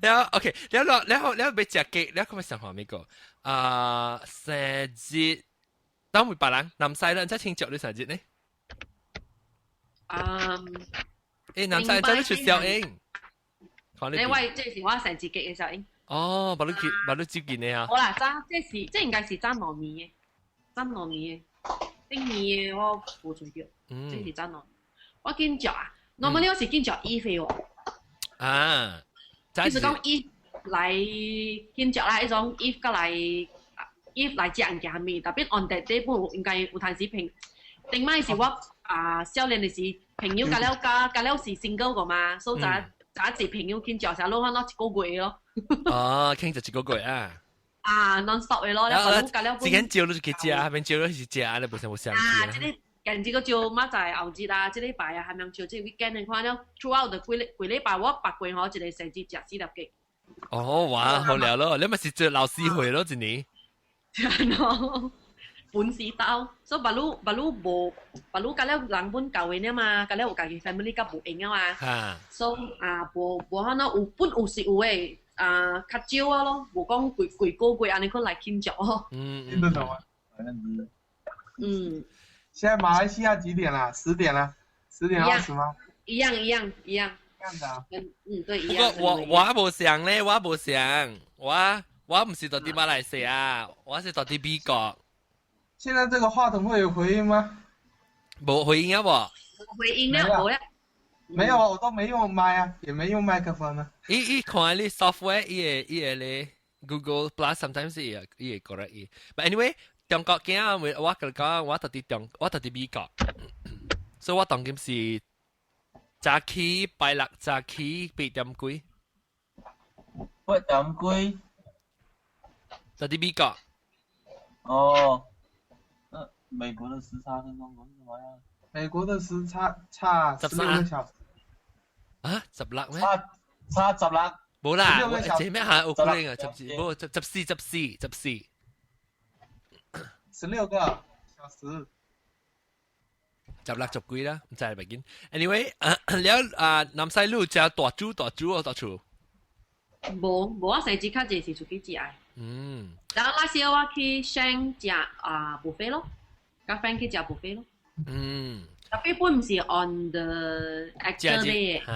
然後 OK，然後然後然後欲食雞，然後佢咪上話咩個？啊，生日，當會別人南西人真慶祝你生日呢？嗯。欸，南西人真出小英。你喂，這是我生日嘅嘅小英。哦，把你記，把你接見你啊！好啦，爭，這是，這應該是爭糯米嘅，爭糯米嘅，頂年嘅我無做著。這是真咯。我緊食啊，normally 我是緊食 Eve 喎。啊，就是講 Eve 來緊食啦，一種 Eve 過來 Eve 來食物件物，特別 on that day 本應該有陣時平，頂擺是我啊少年的時朋友加了加加了是 single 個嘛，所以早一朋友緊食，成攏可攞一個月咯。哦，傾就一個月啊。啊，non stop 的咯，了加了。時間少你就去食，邊少你是食，你無啥無想啊，這個近這個招馬在後日啊，這禮拜啊，還免招這 weekend 你看了，throughout 的幾幾禮拜我白過吼，一個生日食四粒雞。哦，哇，好了咯，你咪是做老師會咯，一年。咯，本事到，所以白魯白魯無白魯甲了人本舊的嘛，甲了有家己 family 甲無閒啊嘛。所以啊，無無可能有本有是有的。啊，較少啊咯，無講幾幾個月按呢款來慶祝哦。嗯，聽得懂啊？嗯。現在馬來西亞幾點啦？10點啦，10點20嗎？一樣一樣一樣。一樣的啊。嗯嗯，對，一樣。不過我我無想咧，我無想，我毋是佇馬來西亞，我是佇美國。現在這個話筒會有回音嗎？無回音啊？無。回音了，無了。沒有啊，我都沒用麥啊，也沒用麥克風啊。伊伊看你 software，伊會伊會咧 Google Plus sometimes 伊會伊會 correct 伊。But anyway，中國囝我共你講，我佇中，我佇美國，所以我當今是早起拜六早起8點幾。 8點幾？佇美國。哦，那美國的時差跟中國是什麼樣？美國的時差差16個小時。啊，16咩？差16。冇啦，這咩下有可能啊？14，冇141414。 16個小時。 16十幾啦，毋知袂緊。Anyway，了啊，南西路食大煮大煮哦，大厝。無無，我生日較濟是出去食的。然後那時我去先食啊 buffet 咯，佮 friend 去食 buffet 咯。特別本毋是 on the actual day 嚇，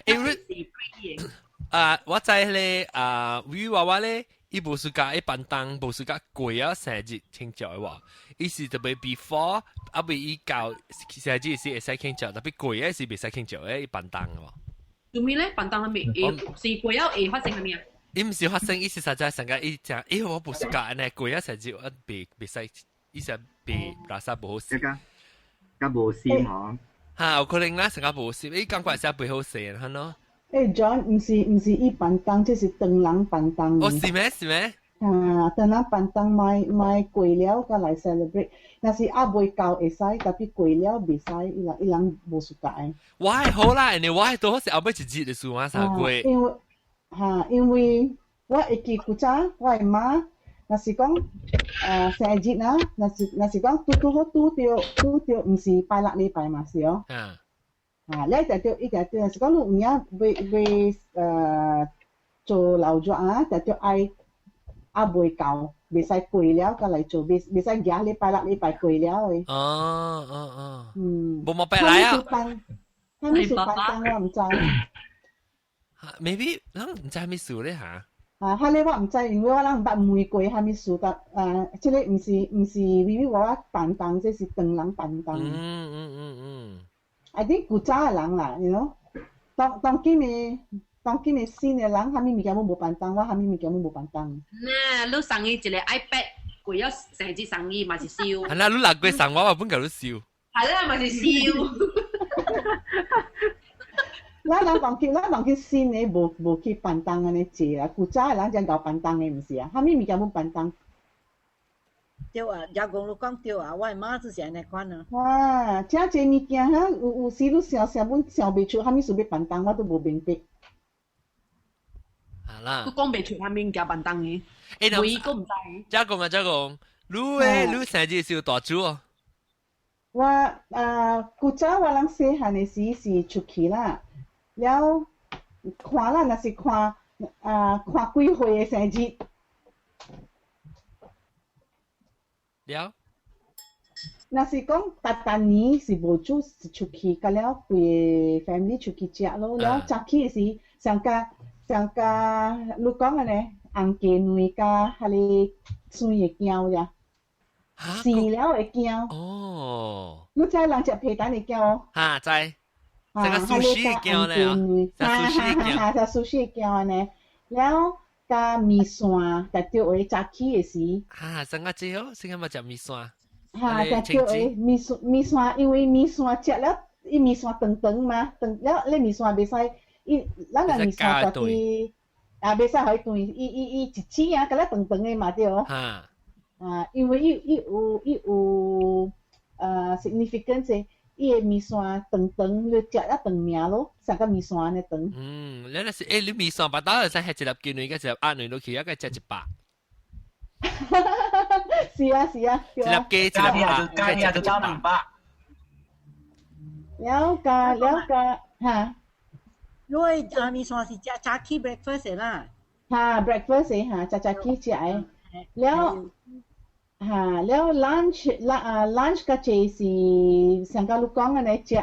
欸，是 pre 的。啊，我知咧啊，魚娃娃咧，伊無是共伊辦當，無是共過啊生日慶祝的話，伊是特別 before 啊未伊到生日是會使慶祝，特別過啊是袂使慶祝的，伊辦當的喎。做咩咧？辦當係咪會是過了會發生啥物啊？伊毋是發生，伊是實在成個伊講，欸，我無是共按呢過啊生日我袂袂使，伊是袂垃圾無好勢。較無心嗬。嚇，有可能啦，成個無心，伊感覺是袂好勢，係咯。欸，John，毋是伊辦當，這是唐人辦當。哦，是咩？是咩？啊，唐人辦當買買過了，才來 celebrate。若是猶未到會使，特別過了袂使，伊人伊人無 suka。我係好啦，你我係多是後尾一日就算我三過。因為嚇，因為我會記古早我的媽，若是講生日啊，若是講拄拄好拄著拄著，毋是拜六禮拜嘛是哦。啊。啊，你一定著一定著，若是講你有影欲做老熱啊，就著愛猶未到，袂使過了，才來做，袂使行禮拜六禮拜過了的。哦哦哦。嗯。無冇拜來啊？啥物事辦當我毋知。 Maybe 咱毋知啥物事咧嚇。啊，彼个我毋知，因為我人毋捌問過啥物事，但啊，這個毋是微微我辦當，這是唐人辦當。I think 古早的人啦，you know，當當今的當今的新的人，啥物物件攏無辦當，我啥物物件攏無辦當。吶，你送伊一個 iPad，過了生日送伊嘛是燒。係啦，你六月送我，我本共你燒。係啦，嘛是燒。咱人當今，咱當今新的無去辦當按呢濟啦，古早的人才𠢕辦當的，毋是啊？啥物物件攏辦當。對啊，也講你講對啊，我的媽就是按呢款啊。哇，遮濟物件哈，有時你想想本想袂出，啥物事欲辦當，我都無明白。好啦。佢講袂出啥物件辦當的。欸，唯個毋知。遮講啊，遮講，你的你生日是有大煮哦？我啊，古早我人細漢的時是出去啦，了看啦，若是看啊看幾歲的生日。了。若是講逐逐年是無煮是出去，佮了規個 family 出去食咯。了早起的時，上加上加你講的呢，紅雞卵佮彼個酸的餃爾。飼了會驚。哦。你知人食皮蛋會驚哦？哈，知。這個壽司驚咧哦，食壽司驚。食壽司驚按呢，了佮麵線，特著會早起的時。哈，上個最好，上個嘛食麵線。哈，特著會麵線麵線，因為麵線食了，伊麵線長長嘛，長了你麵線袂使，伊咱個麵線大啲，啊，袂使予伊斷，伊伊伊一支啊，佮了長長的嘛對。哈。啊，因為伊伊有伊有significance。伊的麵線長長，你食了長命咯，像個麵線按呢長。嗯，你那是欸，你麵線把刀會使吃一粒雞卵，佮一粒鴨卵落去，抑閣食一百。是啊是啊，一粒雞一粒鴨，加起來就到200。了解了解，哈。因為啊麵線是食早起 breakfast 啦。哈，breakfast 哈，早早起食的。了。哈，了 lunch 啦啊 lunch 較濟是上個你講的呢，食彼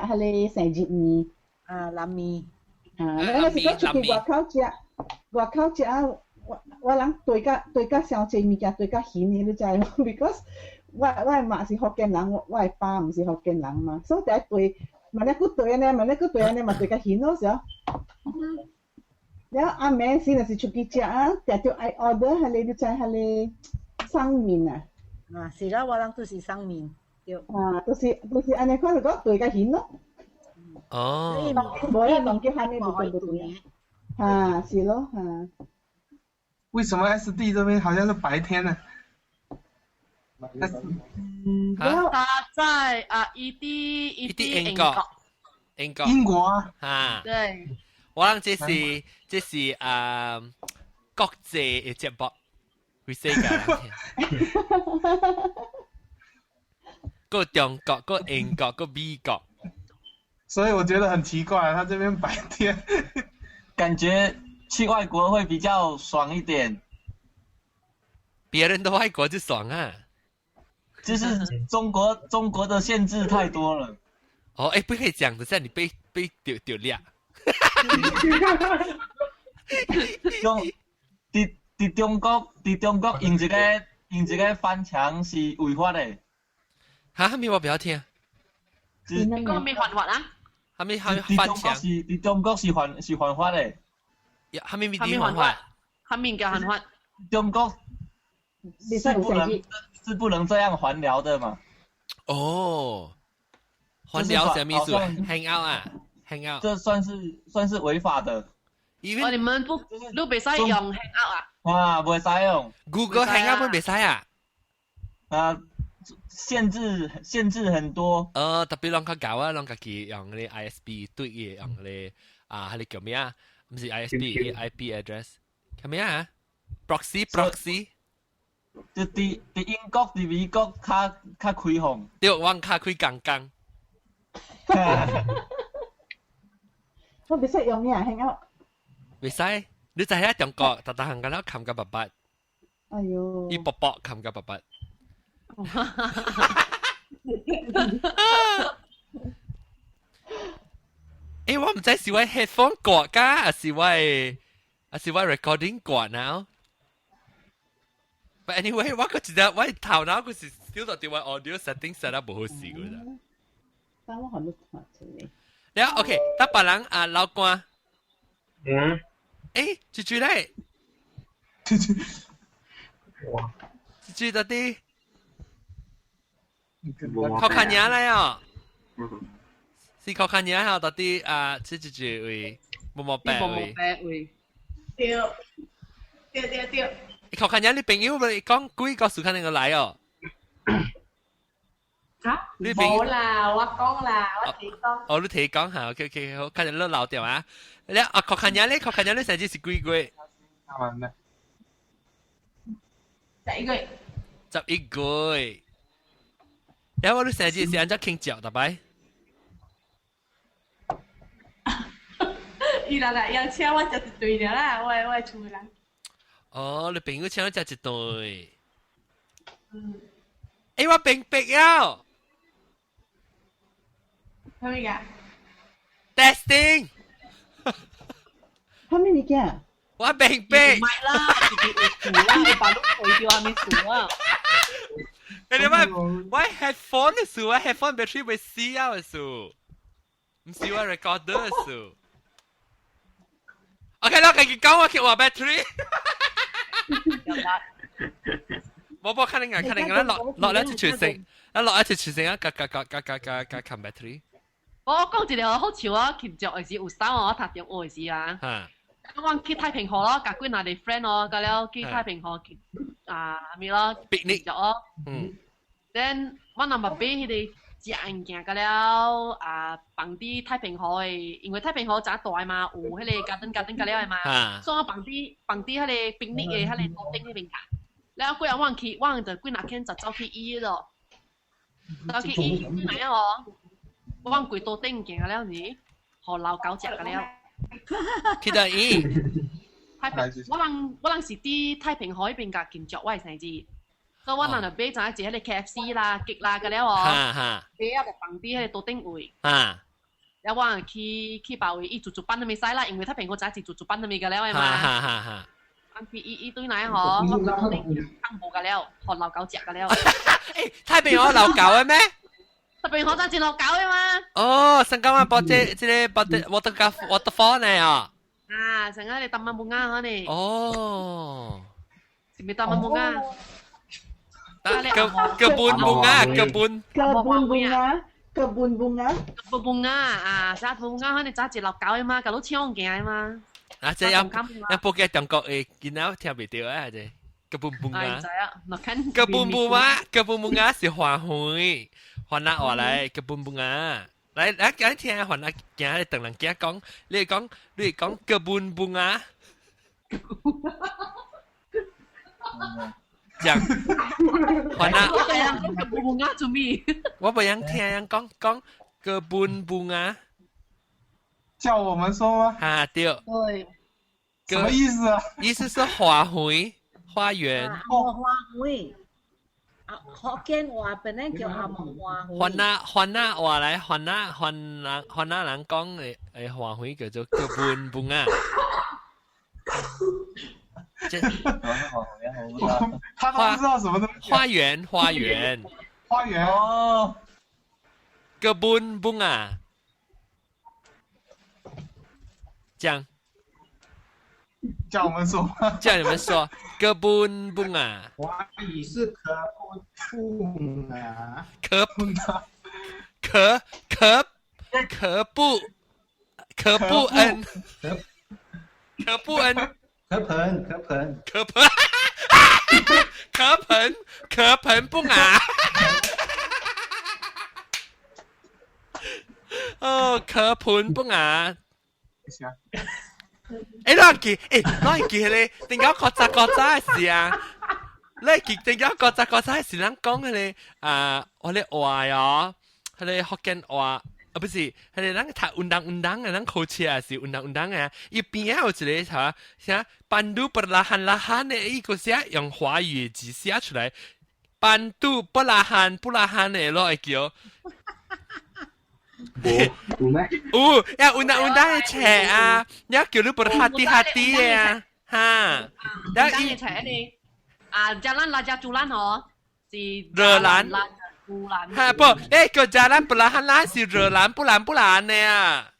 个生日麵。啊，藍麵。啊，那是講出去外口食，外口食啊，我我人對甲對甲傷濟物件對甲鹹的，你知無？Because 我我的媽是福建人，我我的爸毋是福建人嘛，所以得對，嘛咧閣對按呢，嘛咧閣對按呢，嘛對較鹹咯，是哦。了暗暝時若是出去食啊，定著愛 order 彼個你知彼个送麵啊。啊，是啦，我人都是送麵，對。啊，都是都是按呢款就講對較鹹咯。哦。無咧當叫蝦米無對無對啊，是咯，哈。為什麼 SD 這邊好像是白天呢？嗯，他在啊，伊佇伊佇英國，英國，英國啊，哈，對。我諗這是這是啊國際的節目，會世界人聽。閣中國，閣英國，閣美國。所以我覺得很奇怪，他這邊白天，感覺去外國會比較爽一點。別人的外國就爽啊。就是中國中國的限制太多了。哦，哎，不可以講的，這樣你被被丟丟掠。中佇佇中國佇中國用一個用一個翻牆是違法的。哈？啥物我不曉聽。你講咩犯法啊？啥物啥物翻牆？是佇中國是犯是犯法的。啥物物犯法？啥物叫犯法？中國是不能是不能這樣環聊的嘛？哦，環聊什麼意思？hang out 啊，hang out，這算是算是違法的。哦，你們不，你袂使用 hang out 啊？啊，袂使用。 Google Hangout 袂使啊？啊，限制限制很多。特別攏較厚啊，攏家己用咧 ISP 對嘅，用咧啊，彼个叫咩啊？毋是 ISP，IP address，叫咩啊？Proxy proxy。就佇佇英國、佇美國較較開放。對，阮較開講講。我袂使用咩啊？Hangout。袂使，你知影中國，逐逐項敢若冚甲白白。哎喲。伊薄薄冚甲白白。欸，我毋知是我 headphone 掛㗎，還是我還是我 recording 掛now？ But anyway，我閣一個我頭腦閣是 still 到佇我 audio setting set up 無好勢個啦。等我予你看一下。了 OK，得別人啊老官。嗯。欸，豬豬咧。豬豬。哇！豬豬到底？靠近嘢來哦。是靠近嘢吼，到底啊，這豬豬位毛毛白位。白位。對。對對對。靠近嘢，你朋友咪講幾個時間能夠來哦？嚇？無啦，我講啦，我提講。哦，你提講下，OK OK，好，看見你留掉啊。你啊，靠近嘢你，靠近嘢你生日是幾月？ 11月。 11月。然後你生日是按怎慶祝，逐擺？伊人來邀請我食一頓爾啦，我我厝的人。哦，你朋友請你食一頓。嗯。欸，我明白了。啥物個？Testing。啥物物件？我明白。唔係啦，自己有數啦，你把你開掉還沒數啊？你我 headphone 的事，我 headphone battery 會死啊的事，唔是我 recorder 的事。OK 啦，繼續講我去換 battery。冇冇，看你眼，看你眼，落落來一條線，一落一條線啊，加加加加加加加冚 battery。我講一個好笑啊，慶祝的時有三我讀中學的時啊。我去太平河咯，佮幾若個 friend 哦，佮了去太平河去啊咩咯， picnic 咯。Then 我若嘛買彼個食物件，佮了啊放佇太平河的，因為太平河誠大嘛，有彼個 garden garden 佮了的嘛，所以我放佇彼個 picnic 的彼個桌頂彼邊卡。了過後我去，我就幾若天就走去醫咯，走去醫來哦，我規桌頂物件了是，予老狗食佮了。去到醫？太平，我人是佇太平河彼邊共慶祝我的生日，所以我人就買陣一個 KFC 啦、雞啦個了哦，買啊就放佇彼個桌頂位。了我人去別位，伊自助班都袂使啦，因為太平河知是自助班都未個了的嘛。去伊伊對來吼，我桌頂放無個了，予老狗食個了。欸，太平河老狗的咩？太平河真老狗的嘛？哦，新加坡這個波這個 waterfall 呢啊？啊，成個你 Taman Bunga 呢？哦，是咪 Taman Bunga？ Kebun bunga, kebun. Kebun bunga, kebun bunga. Kebun bunga 啊，啥 bunga 可能早一老狗的嘛，共你搶物件的嘛。啊，這樣樣報嘅中國的囡仔聽袂著啊，這 kebun bunga。知啊， Kebun bunga，kebun bunga 是花園，番仔話來 kebun bunga。來來，來聽番仔驚你唐人驚講，你講 kebun bunga。講，番仔。 Kebun bunga 做咩？我不想聽人講講 kebun bunga。叫我們說嗎？啊，對。對。什麼意思啊？意思是花園，花園。哦，花園。啊，福建話本來叫阿木花園。番仔話來，番仔番仔人講的花園叫做 kebun bunga。這他都不知道什麼東西。花園，花園。花園哦。 Kebun bunga。這樣。叫我們說。叫你們說，kebun bunga。華語是可不啊。可可可可不可不恩，可不恩，可盆可盆可盆，可盆可盆不啊！哦，可盆不啊！欸，你記，欸，你記彼個，頂個古早古早的時啊，你記頂個古早古早的時，咱講彼個啊，我咧話哦，彼個福建話。啊，不是，彼個咱讀運動運動的，咱考試也是運動運動的，伊邊仔有一個啥啥 Pandu perlahan-lahan 的，伊個寫用華語字寫出來，Pandu perlahan perlahan 的咯會叫。無有咩？有，呀運動運動的冊啊，也叫你 berhati-hati 的啊，哈。運動的冊呢？啊，Jalan Raja Chulan 哦，是熱蘭。哈不，欸個 Jalan perlahan-lahan 是熱蘭不蘭不蘭的啊，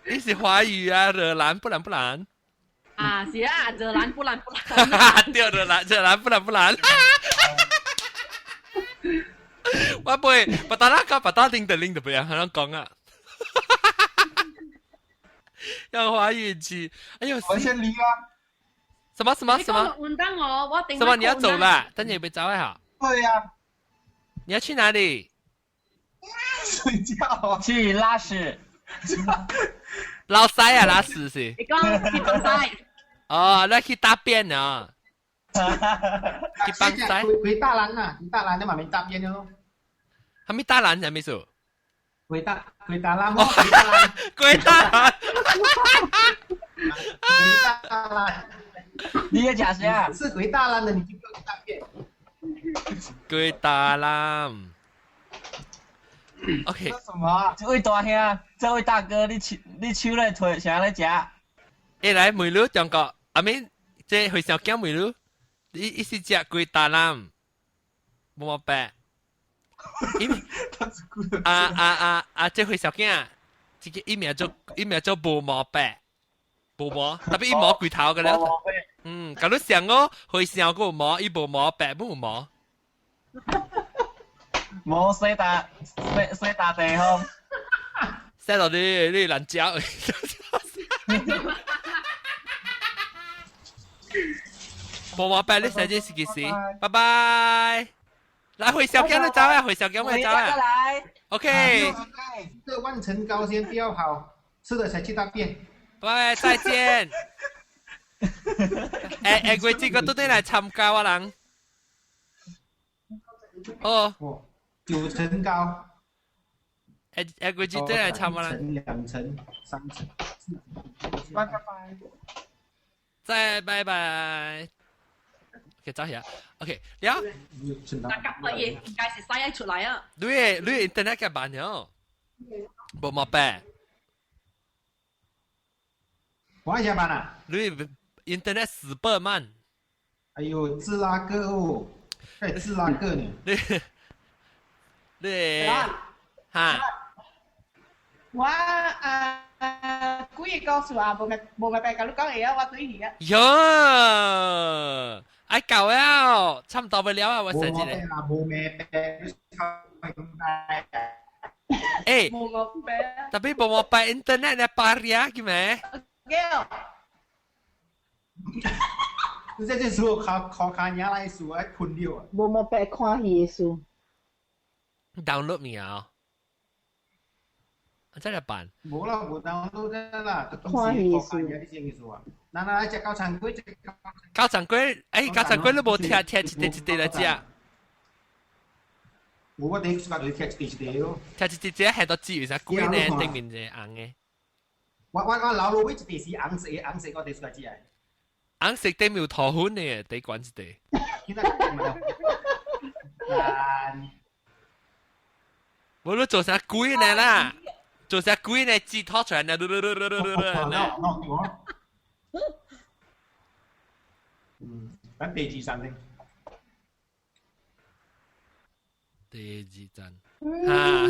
你是華語啊，熱蘭不蘭不蘭。啊，是啊，熱蘭不蘭不蘭。對，熱蘭熱蘭不蘭不蘭。我不會，不打那個，不打叮的鈴的不要，很講啊。用華語字，哎呦，我先離啊。什麼什麼什麼？什麼？你要走了？等你別走啊！對呀。你要去哪裡？睡覺。去拉屎。老塞啊，拉屎是。你講去放屎。哦，那去大便啊。去放屎。回大蘭啊，回大蘭你嘛沒大便咯。還沒大蘭，啥意思？回大回大蘭，回大蘭，回大蘭。回大蘭。你也食啥？是回大蘭的，你就不用大便。回大蘭。OK。什麼？這位大兄，這位大哥，你手咧提啥咧食？欸，來問你中國，阿妹，這回小囝問你，你伊是食粿大腩，無毛白。因啊啊啊啊！這回小囝，這個伊名做無毛白，無毛，特別伊毛鬼頭嘅了。嗯，假如上我會上個毛，伊無毛白無毛。冇洗大洗洗大地方，洗到你難嚼。無毛白，你寫這是幾時？拜拜。來回小江你走啊，回小江我走啊。OK。這萬層糕先不要跑，吃了才去大便。拜拜，再見。誒誒，月子個都得來參加我人。哦。9層高。誒誒，月子都來參我人。 2層、3層、4層。拜拜。再拜拜。OK，走下。OK，了。大家乜嘢應該是使出來啊？你 internet 嘅慢了，無毛病。我一下慢啊？你 internet 死倍慢。哎呦，自拉個哦，哎，自拉個呢？你哈？我啊幾個告訴啊，無咪白甲你講嘢啊，我對你啊。喲，哎夠了，差唔多不了啊，我實際咧。無咩白，欸，無毛白。特別無毛白 internet 咧，巴里啊，叫咩？你這這書考考卡伢來書愛困了啊！無毛白看戲的書。 download 物啊？這來辦？無啦，無 download 啦，看戲的書。你啥意思啊？嗱嗱，食高層粿，食高層粿，哎，高層粿你無拆拆一塊一塊來食？無，我第一次就拆一塊一塊咯。拆一塊塊下到煮，啥粿呢？頂面一個紅的。我老老尾一塊是紅色的，紅色我第一次食。紅色頂面有塗粉的，底管一塊。無你做啥鬼呢啦？做啥鬼呢？紙拖出來呢？嗯，咱第二站咧。第二站。啊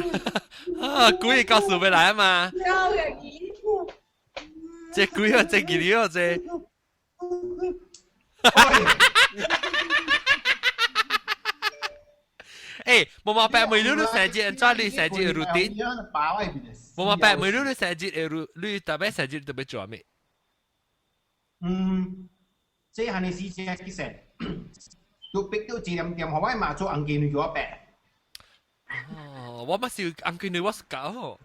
啊！鬼告訴要來啊嘛？這鬼啊，這幾了這。欸，無毛白每日你生日，怎你生日的 routine？無毛白每日你生日的你特別生日特別做咩？嗯，這項的事情其實，都逼到一點點，我媽做紅雞女叫我白。哦，我嘛是紅雞女，我是搞。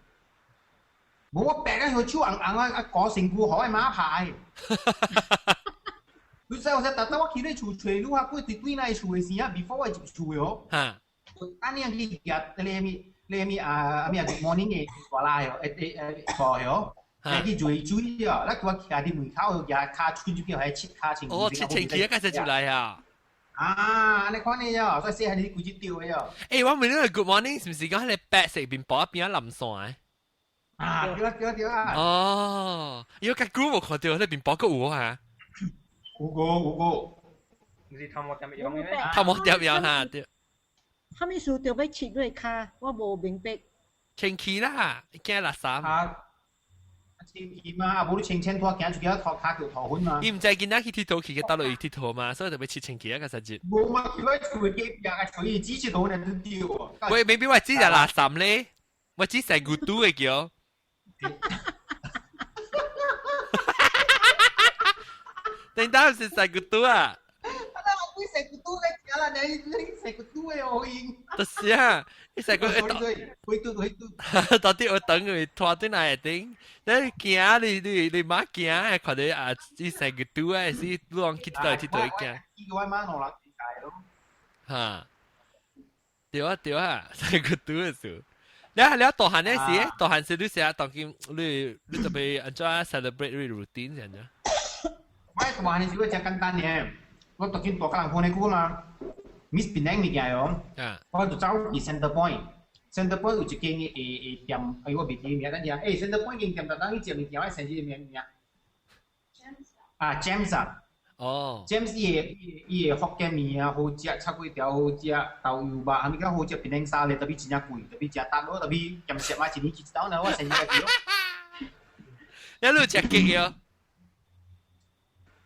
無我白啊，佢手紅紅啊，啊裹身軀，予我媽拍。你知我說，逐當我去你厝揣你啊，過對對來厝的時啊，before 我入厝的哦。哈。按呢去夾你咩你咩啊咩 morning 的大拉哦，誒誒誒大哦，去水水哦，咱叫我徛佇門口夾跤吹入去，還切跤清。哦，切清氣啊，開始入來啊。啊，按呢款的哦，所以細漢你規只對的哦。欸，我問你 good morning 是毋是講彼個白色麵包邊仔淋線的？啊，對啊對啊對啊。哦，伊個較久無看著，彼麵包閣有啊？有個有個，毋是頭毛店用的咩？頭毛店用哈對。啥物事著欲切你跤，我無明白。清氣啦，驚垃圾。啊，清氣嘛，啊無你清清拖行出去，拖跤叫塗粉嘛。伊毋知囡仔去佚佗去，倒落去佚佗嘛，所以特別切清氣啊個實質。無嘛，佢喺厝隔壁啊，厝伊指一塗呢都對哦。喂，maybe 我指就垃圾咧，我指成骨拄的叫。等等是成骨拄啊！你成骨拄咧食啦，你成骨拄的哦用。就是啊，你成骨回拄回拄。到底我等佢拖轉來頂，你行你你你媽行，看到啊，你成骨拄啊，是亂去佚佗行。伊個我媽兩人解咯。哈，對啊對啊，成骨拄的時。你你大漢嗰時，大漢時你成日當今你你特別按怎 celebrate 你 routine 這樣？我大漢時我真簡單嘅。我當今大家人看呢久嘛，Miss Penang 物件哦，我就走去 Center Point，Center Point 有一間誒誒店，哎我袂記名，等陣，欸 Center Point 間店，逐當去食物件，我生日物件。啊 James 啊，哦。 James 伊個福建麵啊，好食，炒粿條好食，豆油肉，啥物較好食，檳城沙咧，特別真正貴，特別誠值咯，特別鹹食嘛，一年去一道呢，我生日去咯。你你食雞哦？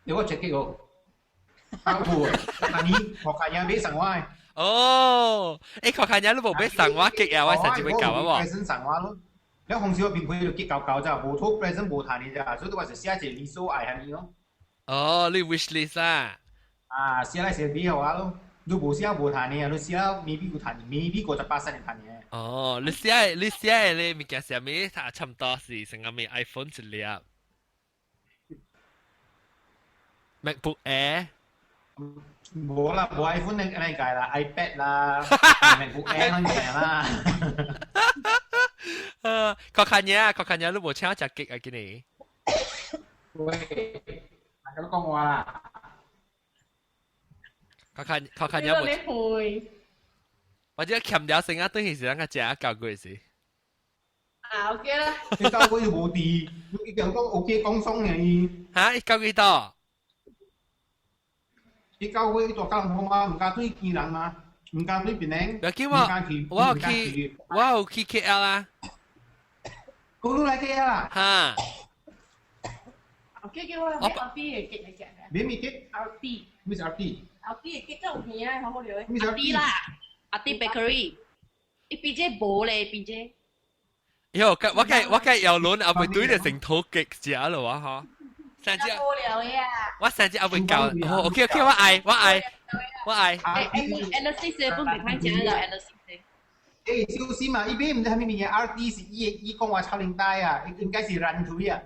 你我食雞哦。啊有，但你學下嘢買送我的。哦，欸，學下嘢你無買送我雞啊，我上次會教啊喎。present 送我咯。你紅燒面皮就結厚厚咋，無妥 present 無談的咋，所以我就寫一個你所愛啥物咯。哦，你 wish list 啊？啊，寫來寫俾我咯。你無寫無談的啊，你寫 maybe 有談，maybe 58仙會談的。哦，你寫的你物件啥物？差唔多是成個咩 iPhone 一粒，MacBook Air。無啦，無 iPhone 你按呢計啦，iPad 啦，MacBook Air 嗰啲啦。確看嘢，確看嘢，你無請我食雞啊？今年。喂，大家都講話啦。確看確看嘢無。或者欠掉成啊，等於是咱個食九個月時。啊，OK 啦。你9個月無佇，你講 OK 講爽爾。哈？伊九幾多？伊九月伊大家人好嘛，毋敢對見人嘛，毋敢對別人。要緊我，我有去 KL 啊。講你來 KL 啦？哈。 OK，叫我買 RT 的雞來食。買咩雞？RT。咩是 RT？ RT 的雞夠甜啊，好好料的。阿弟啦，阿弟 bakery，伊變這無咧，變這。喲，我計郵輪阿未對就成土雞食了我嗬。上次我上次阿未教，哦，OK OK，我愛我愛我愛。欸，N C 本袂歹食啦，N C。欸，小心啊！伊邊毋知啥物物件，RT 是伊講話臭奶帶啊，應該是軟腿啊，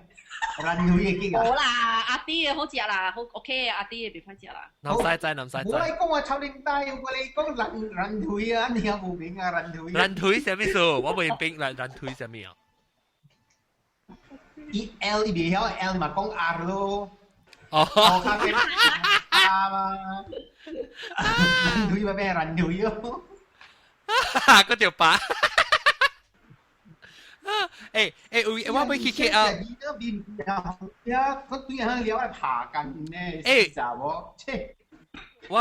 軟腿的雞啊。無啦，阿弟的好食啦，好 OK，阿弟的袂歹食啦。南西仔，南西仔。無來講話臭奶帶，我來講軟軟腿啊，你也無明啊，軟腿。軟腿啥物事？我袂明軟軟腿啥物啊？伊 L 伊袂曉 L 嘛，講 R 咯。哦。較變 R 嘛。軟腿嘛變軟腿咯。嗰條把。欸欸，有我欲去 KL。呀，我對下了來爬緊呢。欸，查某，切。我。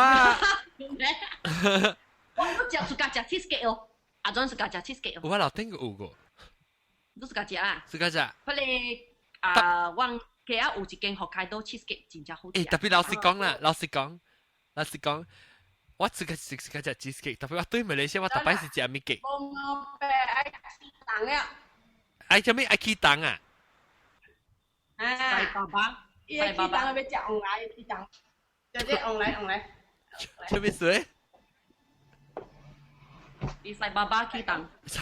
我食自家食 cheesecake 哦，阿莊自家食 cheesecake 哦。我老頂過有過。你自家食啊？自家食。彼個啊，我 KL 有一間北海道 cheesecake 真正好食。欸，特別老實講啦，老實講，老實講。我自家食自家食 cheesecake，特別我對馬來西亞我逐擺是食物雞。無愛起檔了。愛啥物愛起檔啊？啊！爸爸，伊個起檔欲食旺來起檔，食這旺來旺來。啥物事？伊西爸爸起檔。西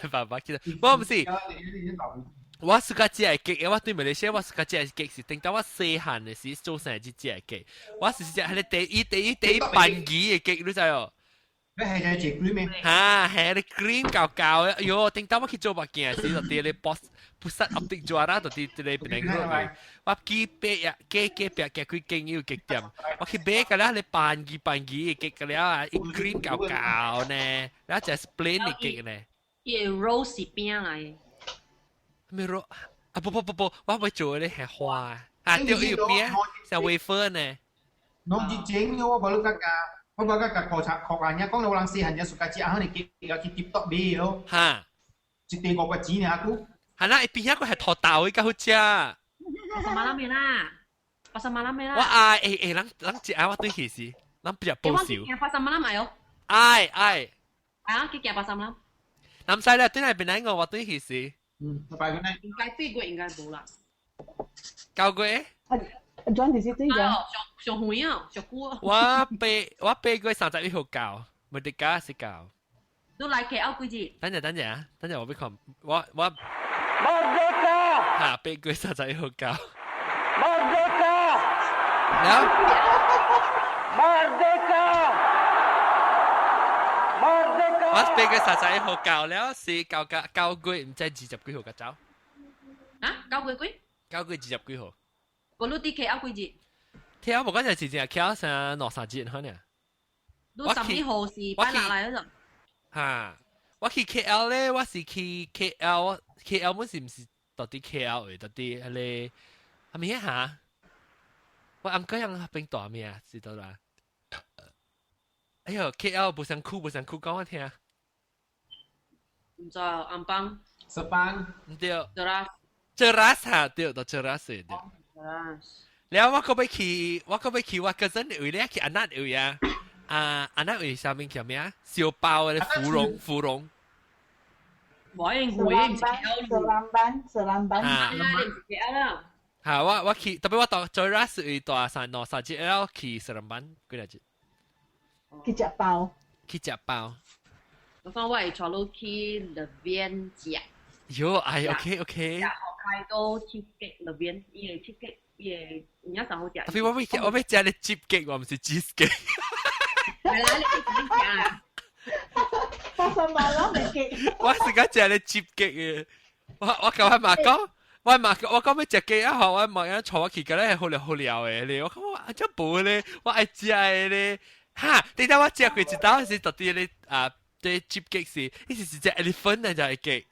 爸爸起檔，我毋是。我自家食的雞，我對馬來西亞我自家食的雞是等到我細漢的時做生日食的雞，我是食彼个第一番薯的雞，你知哦？你係食cream 咩？哈，係你 cream 厚厚的，哎喲，等到我去做目鏡時，就佇咧 boss Pusat Optik Juara 就佇佇咧檳城路，我記爬啊，加加爬行幾間有雞店，我去買個了，咧番薯番薯的雞個了啊，伊 cream 厚厚呢，然後食 plain 的雞呢。伊的 rose 是餅來的。咩肉？啊不不不不，我會做咧係花啊，對，有餅，像 wafer 呢。攏是整我無你甲我無甲甲考察考下，講到人細漢時 suka 食，啊，你去去 TikTok 買咯。哈，一塊5塊錢爾久。係啦，邊一個係土豆的較好食。 Pasar malam 啦，pasar malam 啦。我愛欸欸，人人食啊，我對起時，人比較保守。 pasar malam 愛哦。愛愛。啊，去行 pasar malam。唔使啦，對來邊來我我對起時。嗯，拜拜。應該8月應該無啦。9月？啊，轉幾時對嘅？上上遠啊，上久啊。我8月31號到，冇得加是到。你來 KL 幾日？等陣等陣啊，等陣我欲看，我。哈，8月31號到。然後。我8月31號到了，是到個9月毋知20幾號才走。啊？9月幾？ 9月20幾號。我你佇 KL 幾日？聽我無講就是正 KL 成兩三日可能。你11號是拜六來嗰陣。哈！我去 KL 咧，我是去 KL，KL 本是毋是到底 KL 的？到底彼個啥物哈？我 uncle 樣變大名，知道啦。哎喲，KL 無相區無相區，講我聽。毋知紅邦。十班。毋對。 Cheras。 Cheras 哈，對，就 Cheras 對。 Cheras。了我閣欲去，我閣欲去，我嗰陣位咧去安那位啊？啊，安那位啥物叫咩啊？燒包的芙蓉，芙蓉。我應會毋是 KL。 Seremban，Seremban。啊，你毋是 KL 啦。嚇！我去，特別我到 Cheras 位大三兩三日了去 Seremban 幾若日。去食包。去食包。我講我會帶你去 Levian 食。喲，哎，OK OK。食 Hokkaido cheesecake Levian，伊個 cheesecake，伊個有影上好食。特別我欲食咧 cheesecake，我毋是 cheesecake。係啦，你去食。 Pasar malam 嘅。我是講食咧 cheesecake 嘅，我舊日嘛講，我嘛我講欲食雞啊，我嘛樣帶我去，個咧好料好料的咧，我講我啊這無咧，我愛食的咧，哈！等下我食過一道是到底咧啊，啲 cheesecake 是，伊是一隻 elephant 嚟就係 cake。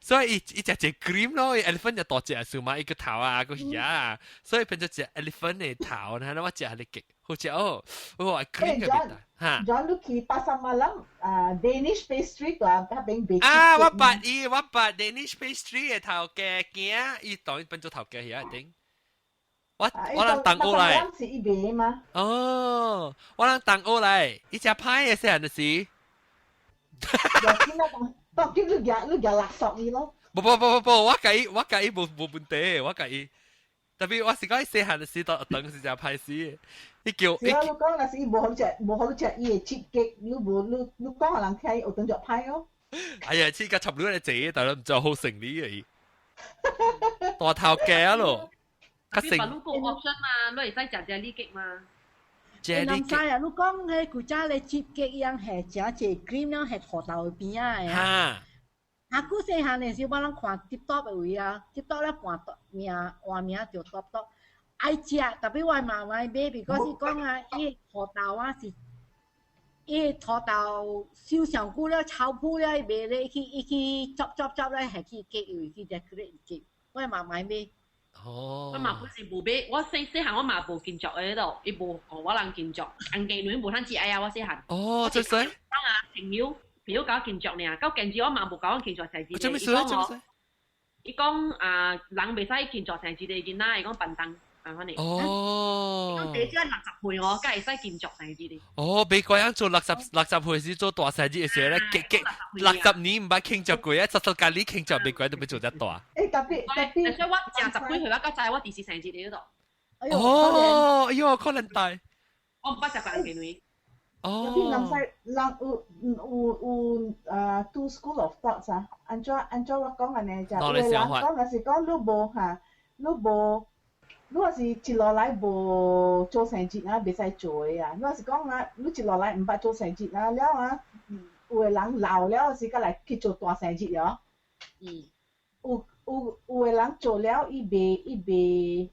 所以伊伊食隻 cream 咯，elephant 就大隻數嘛，伊個頭啊個魚啊，所以變做隻 elephant 的頭，然後我食彼個 cake，好食哦，哇 cream 嘅味道嚇。 John 你去 pasar malam 啊 Danish pastry 個彼邊賣。啊，我捌伊，我捌 Danish pastry 的頭家囝，伊當然變做頭家遐頂。我人同學來。是伊賣嘛？哦，我人同學來，伊食歹的細漢時。當叫你夾你夾垃圾伊咯。無無無無無，我共伊無問題，我共伊。特別我是講伊細漢時到學堂是誠歹勢，伊叫。是啊，你講若是伊無予你食，無予你食伊的 cheesecake，你無你你講予人聽，學堂就歹哦。哎呀，這個插你來坐，但係毋知好生理而已。大頭家咯。較成。你個 option 嘛，你會使食 jelly cake 嘛？你知啊？你講彼古早咧 cheesecake 樣係食一個 cream 樣係土豆邊仔的啊。啊，古細漢的時，我攏看 TikTok 的位啊，TikTok 咧換名換名叫 TikTok，愛食，特別我媽媽買，because 是講啊，伊土豆啊是，伊土豆燒上久了，臭腐了，伊賣咧，伊去執執執咧，係去 cake 位去 decorate cake，我媽媽買。哦，我嘛本是無買，我細細漢我嘛無堅作喺度，伊無予我人堅作，紅雞卵無通食啊！我細漢。哦，這是。當啊，朋友共我慶祝爾，到現時我嘛無共我慶祝生日。做咩事？做咩事？伊講啊，人袂使慶祝生日的囡仔，伊講笨蛋，啊，反正。哦。伊講最少60歲哦，才會使慶祝生日的。哦，美國人做60歲時做大生日的時候咧，結結60年毋捌慶祝過啊，十十間你慶祝美國都欲做遮大。欸，特別特別，所以我成10幾歲我才知我佇時生日佇度。哦，哎喲，可能大。我毋捌食過紅雞卵。哦。你人使人有有有啊，two school of thoughts 啊，按怎按怎我講按呢就，有的人講若是講你無哈，你無。你若是一路來無做生日啊，袂使做的啊。你若是講啊，你一路來毋捌做生日啊，了啊，有的人老了時才來去做大生日哦。有有的人做了，伊袂。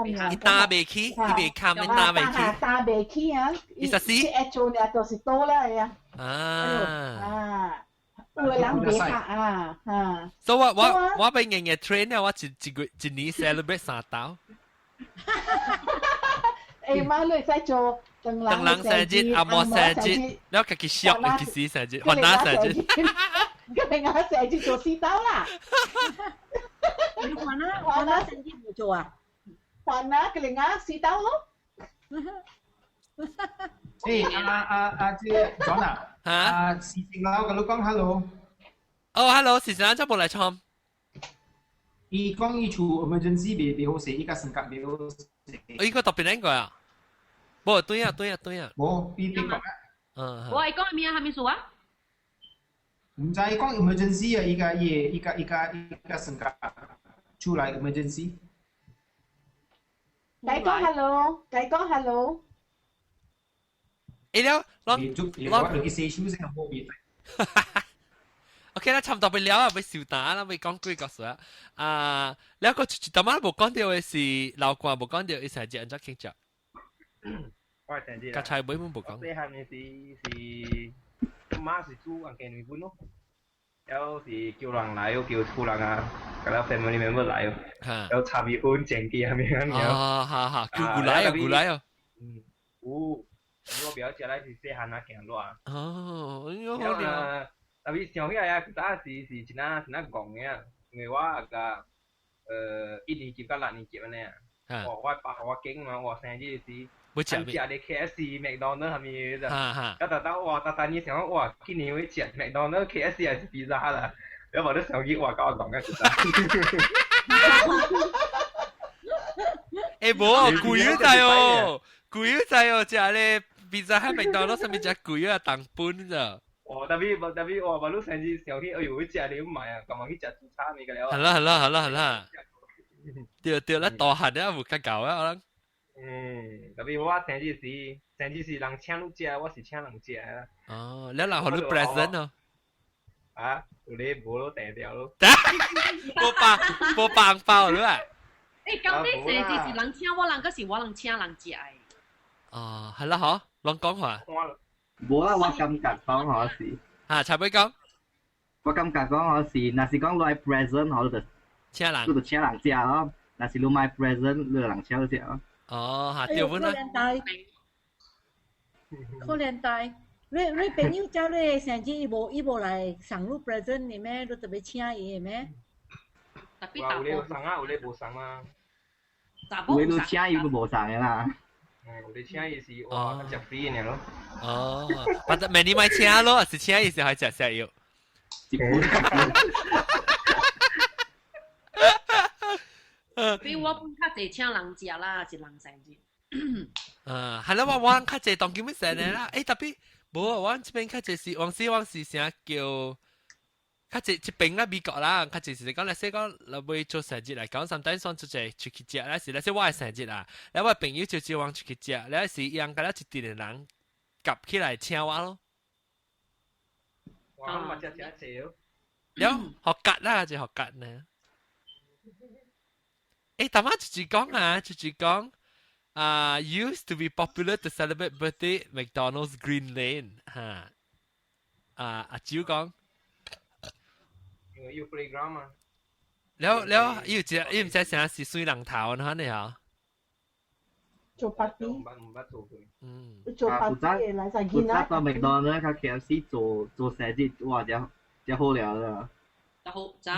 伊擔袂起，伊袂堪，伊擔袂起。擔袂起啊！伊實時一做爾就是倒了的啊。啊。啊，有的人袂合啊，哈。所以我欲硬硬 train 了，我一個一年 celebrate 三道。欸媽，你會使做唐人生日、紅毛生日，了家己痠幾時生日，番仔生日。個另外生日做四道啦。番仔番仔生日無做啊？番仔個另外四道咯。欸，阿阿阿這 John 啊，啊，時時佬共你講 hello。哦，hello，時時佬怎無來參？伊講伊厝 emergency 袂好勢，伊共性格袂好勢。伊個特別哪個啊？無，對啊，對啊，對啊。無，伊別講啊。我係講咩啊？啥物事啊？毋知講 emergency 啊，伊共伊伊共伊共伊共性格出來 emergency。共講 hello，共講 hello。欸了，我我去洗手先好別。 OK 啦，差唔多欲了啊，欲收檔啦，欲講幾個說啊。了個一淡仔無講著的是老官無講著，伊生日按怎慶祝？我生日。剛才尾本無講。細漢的時是媽是煮紅雞卵粉咯。有是叫人來，又叫厝人啊，佮了 family member 來，有插米粉整機係咪樣？哦，好好，叫過來啊，過來啊。嗯，有，我表姐來是細漢啊，行路啊。哦，了啊，特別想起來啊，早時是真啊真啊戇嘅，因為我個1年級到6年級按呢啊，我爸我經嘛，我生日時。要食咩？食咧 KFC、麥當勞啥物的。哈哈。啊，特特哇，特特你想哇，今年會食麥當勞、KFC 還是披薩啦？你無你想起哇，搞我講嘅其實。欸，無哦，貴仔哦，貴仔哦，食咧披薩和麥當勞啥物食貴啊，當本咋？哦，特別特別哇，無你生日想起，哎呦，食你唔買啊，幹嘛去食自餐物個了？係啦係啦係啦係啦。對對，咱大漢了有較夠啊，我諗。嗯，特別我生日時，生日時人請你食，我是請人食啊。哦，你人予你 present 哦？啊，有咧無咯，訂掉咯。無包無包紅包你啊？欸，到底生日是人請我人，閣是我人請人食的？哦，係啦，嗬，攏講話。無啦，我感覺講我是。嚇，茶杯講。我感覺講我是，若是講你 present 我就請人，你就請人食咯。若是你買 present，你就人請你食咯。哦，嚇，對本啦。可憐大，可憐大，你朋友叫你生日，伊無來送你 present 的咩？你特別請伊的咩？特別有咧送啊，有咧無送啊。有咧請伊都無送的啦。嗯，有咧請伊是哇，食 free 的咯。哦，反正每年買請咯，是請伊是還食食藥。比我本較濟請人食啦，是人生日。啊，係啦，我較濟當今要生的啦。欸，特別無啊，我這邊較濟是往時往時成叫較濟這邊啦美國啦，較濟是講來說講，若欲做生日來講，sometimes 算出去出去食，咧是咧說我的生日啦，咧我朋友就招我出去食，咧是伊人佮了一陣的人夾起來請我咯。我嘛食食濟哦。了學夾啦，就學夾呢。欸，大媽就是講啊，就是講啊，used to be popular to celebrate birthday McDonald's Green Lane 哈。啊，阿蕉講，因為有 playground 嘛。了了，伊有一，伊毋知啥是水龍頭，吶呢吼。做 party。毋捌做過。嗯。做 party 來在囡仔。到麥當勞較 KFC 做做生日，哇，真真好料啦。你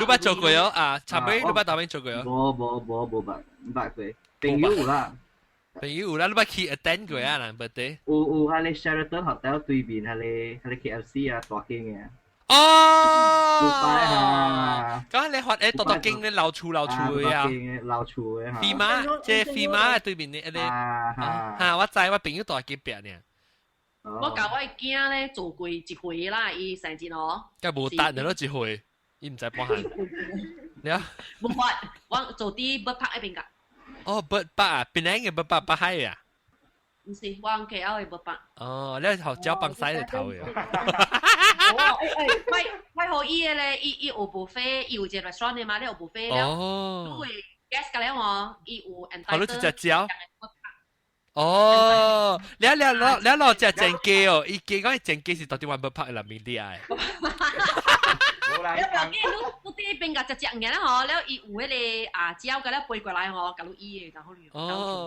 捌做過哦？啊，茶杯你捌大邊做過哦？無無無無捌，毋捌過。朋友有啦，朋友有啦，你捌去 attend 過啊？人 birthday？有有，喺個 Sheraton Hotel 對面，喺個喺個 KFC 啊，大間嘅。哦，咁你發誒，大大間咧老厝老厝嘅啊，老厝嘅。飛馬，這飛馬對面嘅，啊哈，我知，我朋友大間壁呢。我共我囝咧做過一回啦，伊生日哦。梗無得咯，一回。伊毋知半漢，了。無法，我做佇 Bird Park 彼邊噶。哦，Bird Park 啊，檳城嘅 Bird Park 北海啊。毋是，我 KL 嘅 Bird Park。哦，你學腳放屎就頭嘅。哦，欸，快予伊个咧，伊有 buffet，伊有一個 restaurant 的嘛，你有 buffet 了。哦。你會 guest 個了哦，伊有 entitled。好，你一隻腳。哦，了了了了了，隻整雞哦，伊雞講伊整雞是到底玩 Bird Park 內面啲啊。了表姐，你佇彼邊共食食物件啦吼，了伊有彼個啊鳥共了飛過來吼，共你醫的，然後你。哦，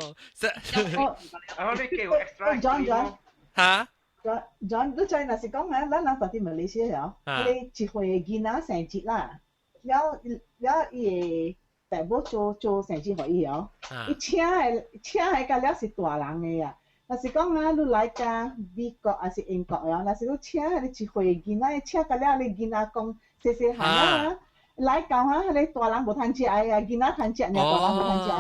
然後你叫 extra。 John John。哈？John John，你知若是講啊，咱人住佇馬來西亞哦，彼個一歲的囡仔生日啦，了了伊會父母做做生日予伊哦，伊請的請的共了是大人的啊。若是講啊，你來甲美國還是英國啊，若是你請彼個一歲的囡仔，請甲了，你囡仔講細細漢啊，來到啊，彼個大人無通食的啊，囡仔通食，爾大人無通食的。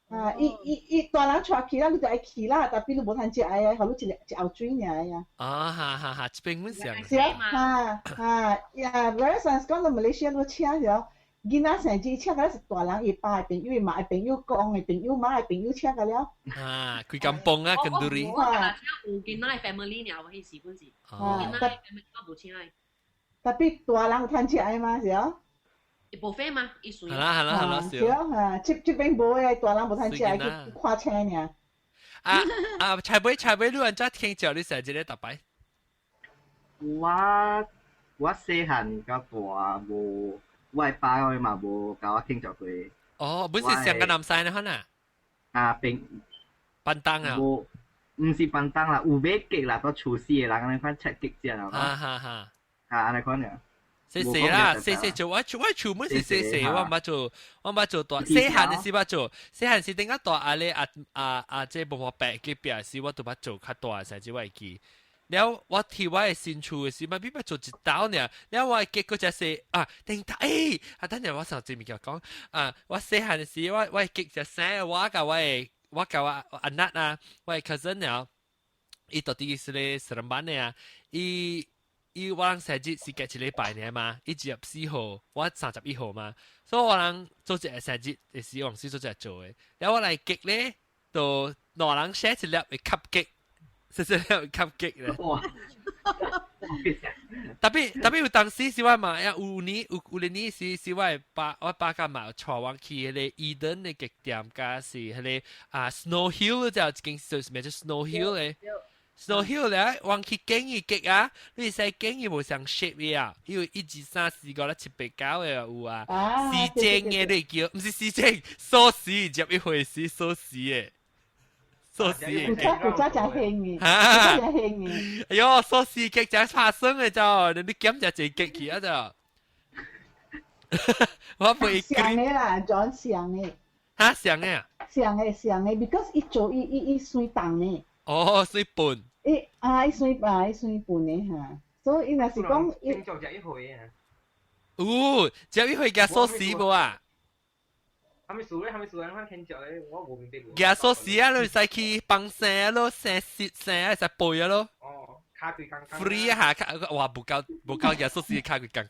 啊，伊伊伊大人帶去啦，你就愛去啦，但比你無通食的啊，予你一個一喉水爾啊。啊哈哈哈，這邊阮想。是啊，哈哈，呀，whereas 講到馬來西亞你請著。囡仔生日請個是大人，伊爸的朋友、伊媽的朋友、公的朋友、媽的朋友請個了。啊，規間幫啊，跟杜里。我若請有囡仔 family 爾，我彼時本是。囡仔 family 我無請的。 Tapi 大人有通食的嘛，是哦？伊 buffet 嘛，伊隨。係啦係啦係啦，是哦，哈，這這邊無的，大人無通食的，去看車爾。啊啊！菜尾菜尾，你按怎聽叫你生日咧逐擺？我我細漢到大無，我爸我嘛無共我慶祝過。哦，本是上個南西呢，可能。啊，並便當啊。無，毋是便當啦，有買結啦，到廚師的人按呢款切結只啦。哈哈哈。啊，按呢款爾。細細啦，細細做，我我厝本是細細，我毋捌做，我毋捌做大。細漢的時捌做，細漢時頂較大阿咧阿阿阿這無無白隔壁時，我都捌做較大的，時我會記。了我提我的新厝的時，嘛比捌做一道爾。了我的結果就是啊，頂頭欸，啊等陣我上這物件講啊，我細漢的時，我我的結就生我共我的我共我阿奶啊，我的 cousin 了，伊到底是咧上班的啊，伊。伊我人生日是隔一禮拜爾嘛，伊24號，我31號嘛，所以我人做一個生日的時，往時做一個做的。了我來結咧，就兩人寫一粒會吸結，寫一粒會吸結咧。哇！特別特別有當時是我嘛，有年有有年是是我爸我爸甲嘛帶我去彼個 Eden 的結店，佮是彼個啊 Snow Hill 就一間就是名叫 Snow Hill 的。Snow Hill 咧，往去揀伊結啊，你會使揀伊無相 shape 的啊，因為一二三四五六七八九的有啊，時鐘的你叫，毋是時鐘，鎖匙接一回事鎖匙的，鎖匙的。古早古早真興的，古早真興的。哎喲，鎖匙結真拍算的就，你減只一結去啊就。我不會。像的啦，轉像的。哈，像的啊？像的像的，because 伊做伊伊伊算重的。哦，水笨。伊啊，伊算啊，伊算笨的哈，所以伊若是講伊。做食一回啊。有，食一回加鎖匙無啊？啥物事咧？啥物事咧？我聽著咧，我無明白。加鎖匙啊，你使去幫生咯，生雪生啊，使背啊咯。哦，卡幾工。 free 啊，卡哇，無夠無夠加鎖匙卡幾工。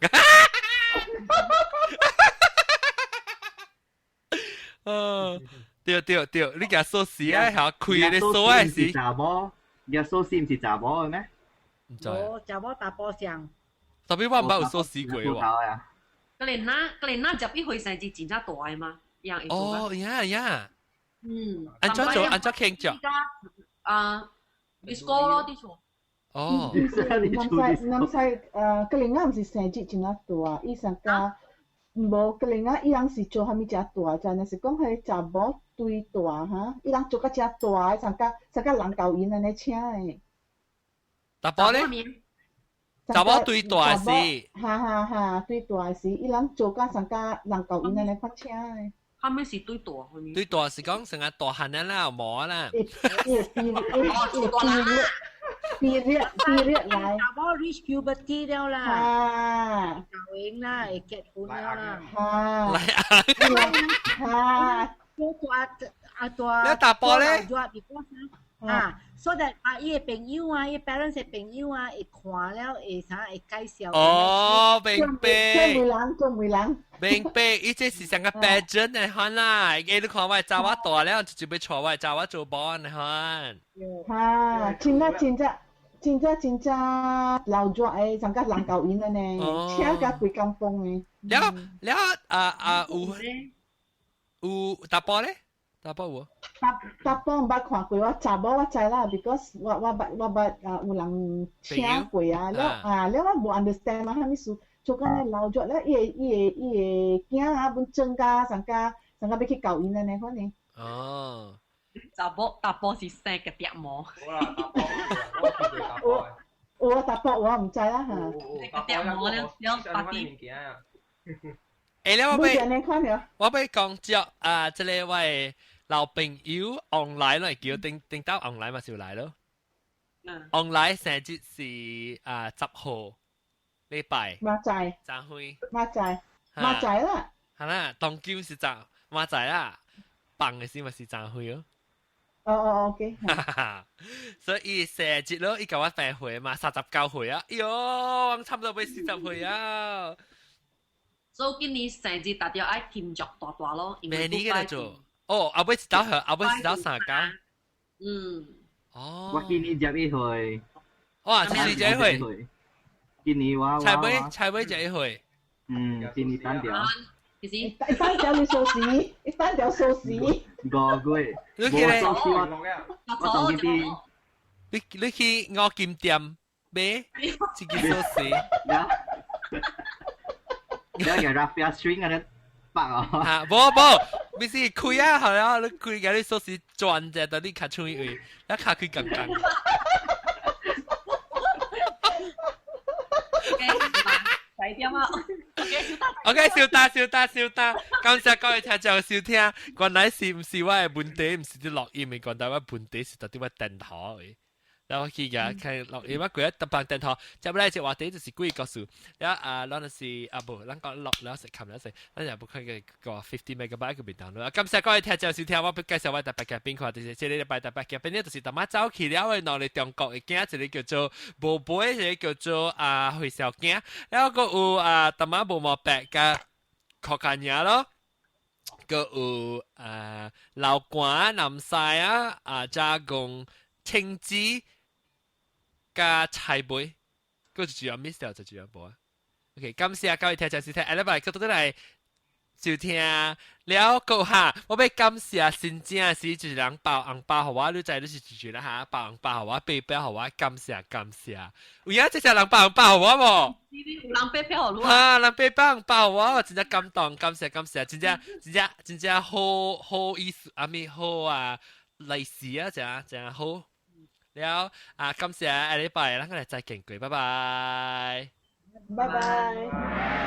哦。對對對，你舉鎖匙啊，嚇開個鎖的是查某，舉鎖匙毋是查某的咩？毋知。無查某查埔上。特別我毋捌有鎖匙過喎。格蓮娜，格蓮娜十一歲生日真正大的嘛，一樣會做。哦，呀呀。嗯。按怎做？按怎慶祝？啊，disco 咯，啲厝。哦。毋使毋使，格蓮娜毋是生日真正大，伊上加。無，格玲仔伊人是做啥物遮大，就若是講彼查某堆大哈，伊人做甲遮大，上甲上甲人猴𪜶按呢請的。查某咧？查某堆大是？哈哈哈，堆大是，伊人做甲上甲人猴𪜶按呢款請的。啥物是堆大？堆大是講成個大漢的啦，無啦。會會變會會變熱。變熱變熱來，查某 reach puberty 了啦，啊，夠型啦，會結婚了啦，哈，來啊，哈，做大啊大，你查埔咧？啊，所以啊，伊的朋友啊，伊 parents 的朋友啊，會看了會啥會介紹。哦，明白。做媒人，做媒人。明白，伊這是像個 pageant 的款啦，欸，你看我查某大了，就準備娶我查某做某的款。哈，真正真正真正真正老熱的，像個人猴𪜶按呢，請甲規間房的。了了啊啊有有查埔咧？查埔有？查查埔毋捌看過，我查某我知啦，because 我我捌我捌啊有人請過啊，了啊了我無 understand 嘛，啥物事做甲呢老熱了，伊的伊的伊的囝啊，本裝甲上甲上甲欲去猴𪜶按呢款呢。哦。查埔查埔是生個蝶毛。我我查埔我毋知啦嚇。蝶毛了了八點。欸，了我欲我欲講著啊，這个我的老朋友往來咯，叫頂頂到往來嘛是有來咯。往來生日是啊10號禮拜。馬仔。昨昏。馬仔，馬仔啦。係啦，當今是昨馬仔啦，放的時嘛是昨昏哦。哦哦，OK。所以生日咯，伊共我辦歲嘛，39歲啊，哎喲，我差不多欲40歲啊。所以今年生日大家愛慶祝大大咯，因為明年個做，哦，後尾一道後尾一道三工。嗯。哦。我今年11歲。哇，這是11歲。今年我菜尾菜尾11歲。嗯，今年單調。其實一單調你鎖匙，一單調鎖匙。5月。你去咧？我當今你你去五金店買一支鎖匙。你個 raffia string 嗰啲白啊。嚇，無無，毋是開啊，好了，你開個你鎖匙轉者，到你卡出去位，你卡開剛剛。洗點啊！OK，小打小打小打，感謝各位聽眾收聽。原來是毋是我的問題，毋是佇錄音的，原來我問題是佇佇我電腦的。然後去個看錄音，我規日特別電腦，接落來一個話題就是幾個故事。了啊，咱就是啊無，咱講錄了是冚了是，咱也無看個個 50 megabyte 個便當咯。感謝各位聽眾收聽，我欲介紹我特別嘉賓看，就是這個禮拜特別嘉賓呢，就是淡仔走去了的，兩個中國的囝，一個叫做無背，一個叫做啊惠小囝，然後閣有啊淡仔無毛白佮柯卡爾咯。閣有啊老關南西啊啊加工青子。加菜尾，閣一主要 miss 掉就主要無啊。OK，感謝各位聽眾收聽，下禮拜閣倒來收聽了閣哈，我欲感謝新正是就是人包紅包予我，你知你是拒絕啦哈，包紅包予我，背包予我，感謝感謝。有影這隻人包紅包予我無？有人背包予你？哈，人背包紅包予我，我真正感動，感謝感謝，真正真正真正好好意思，啊咪好啊，利是啊，真真好。了啊，感謝下禮拜，咱閣來再見過，拜拜。拜拜。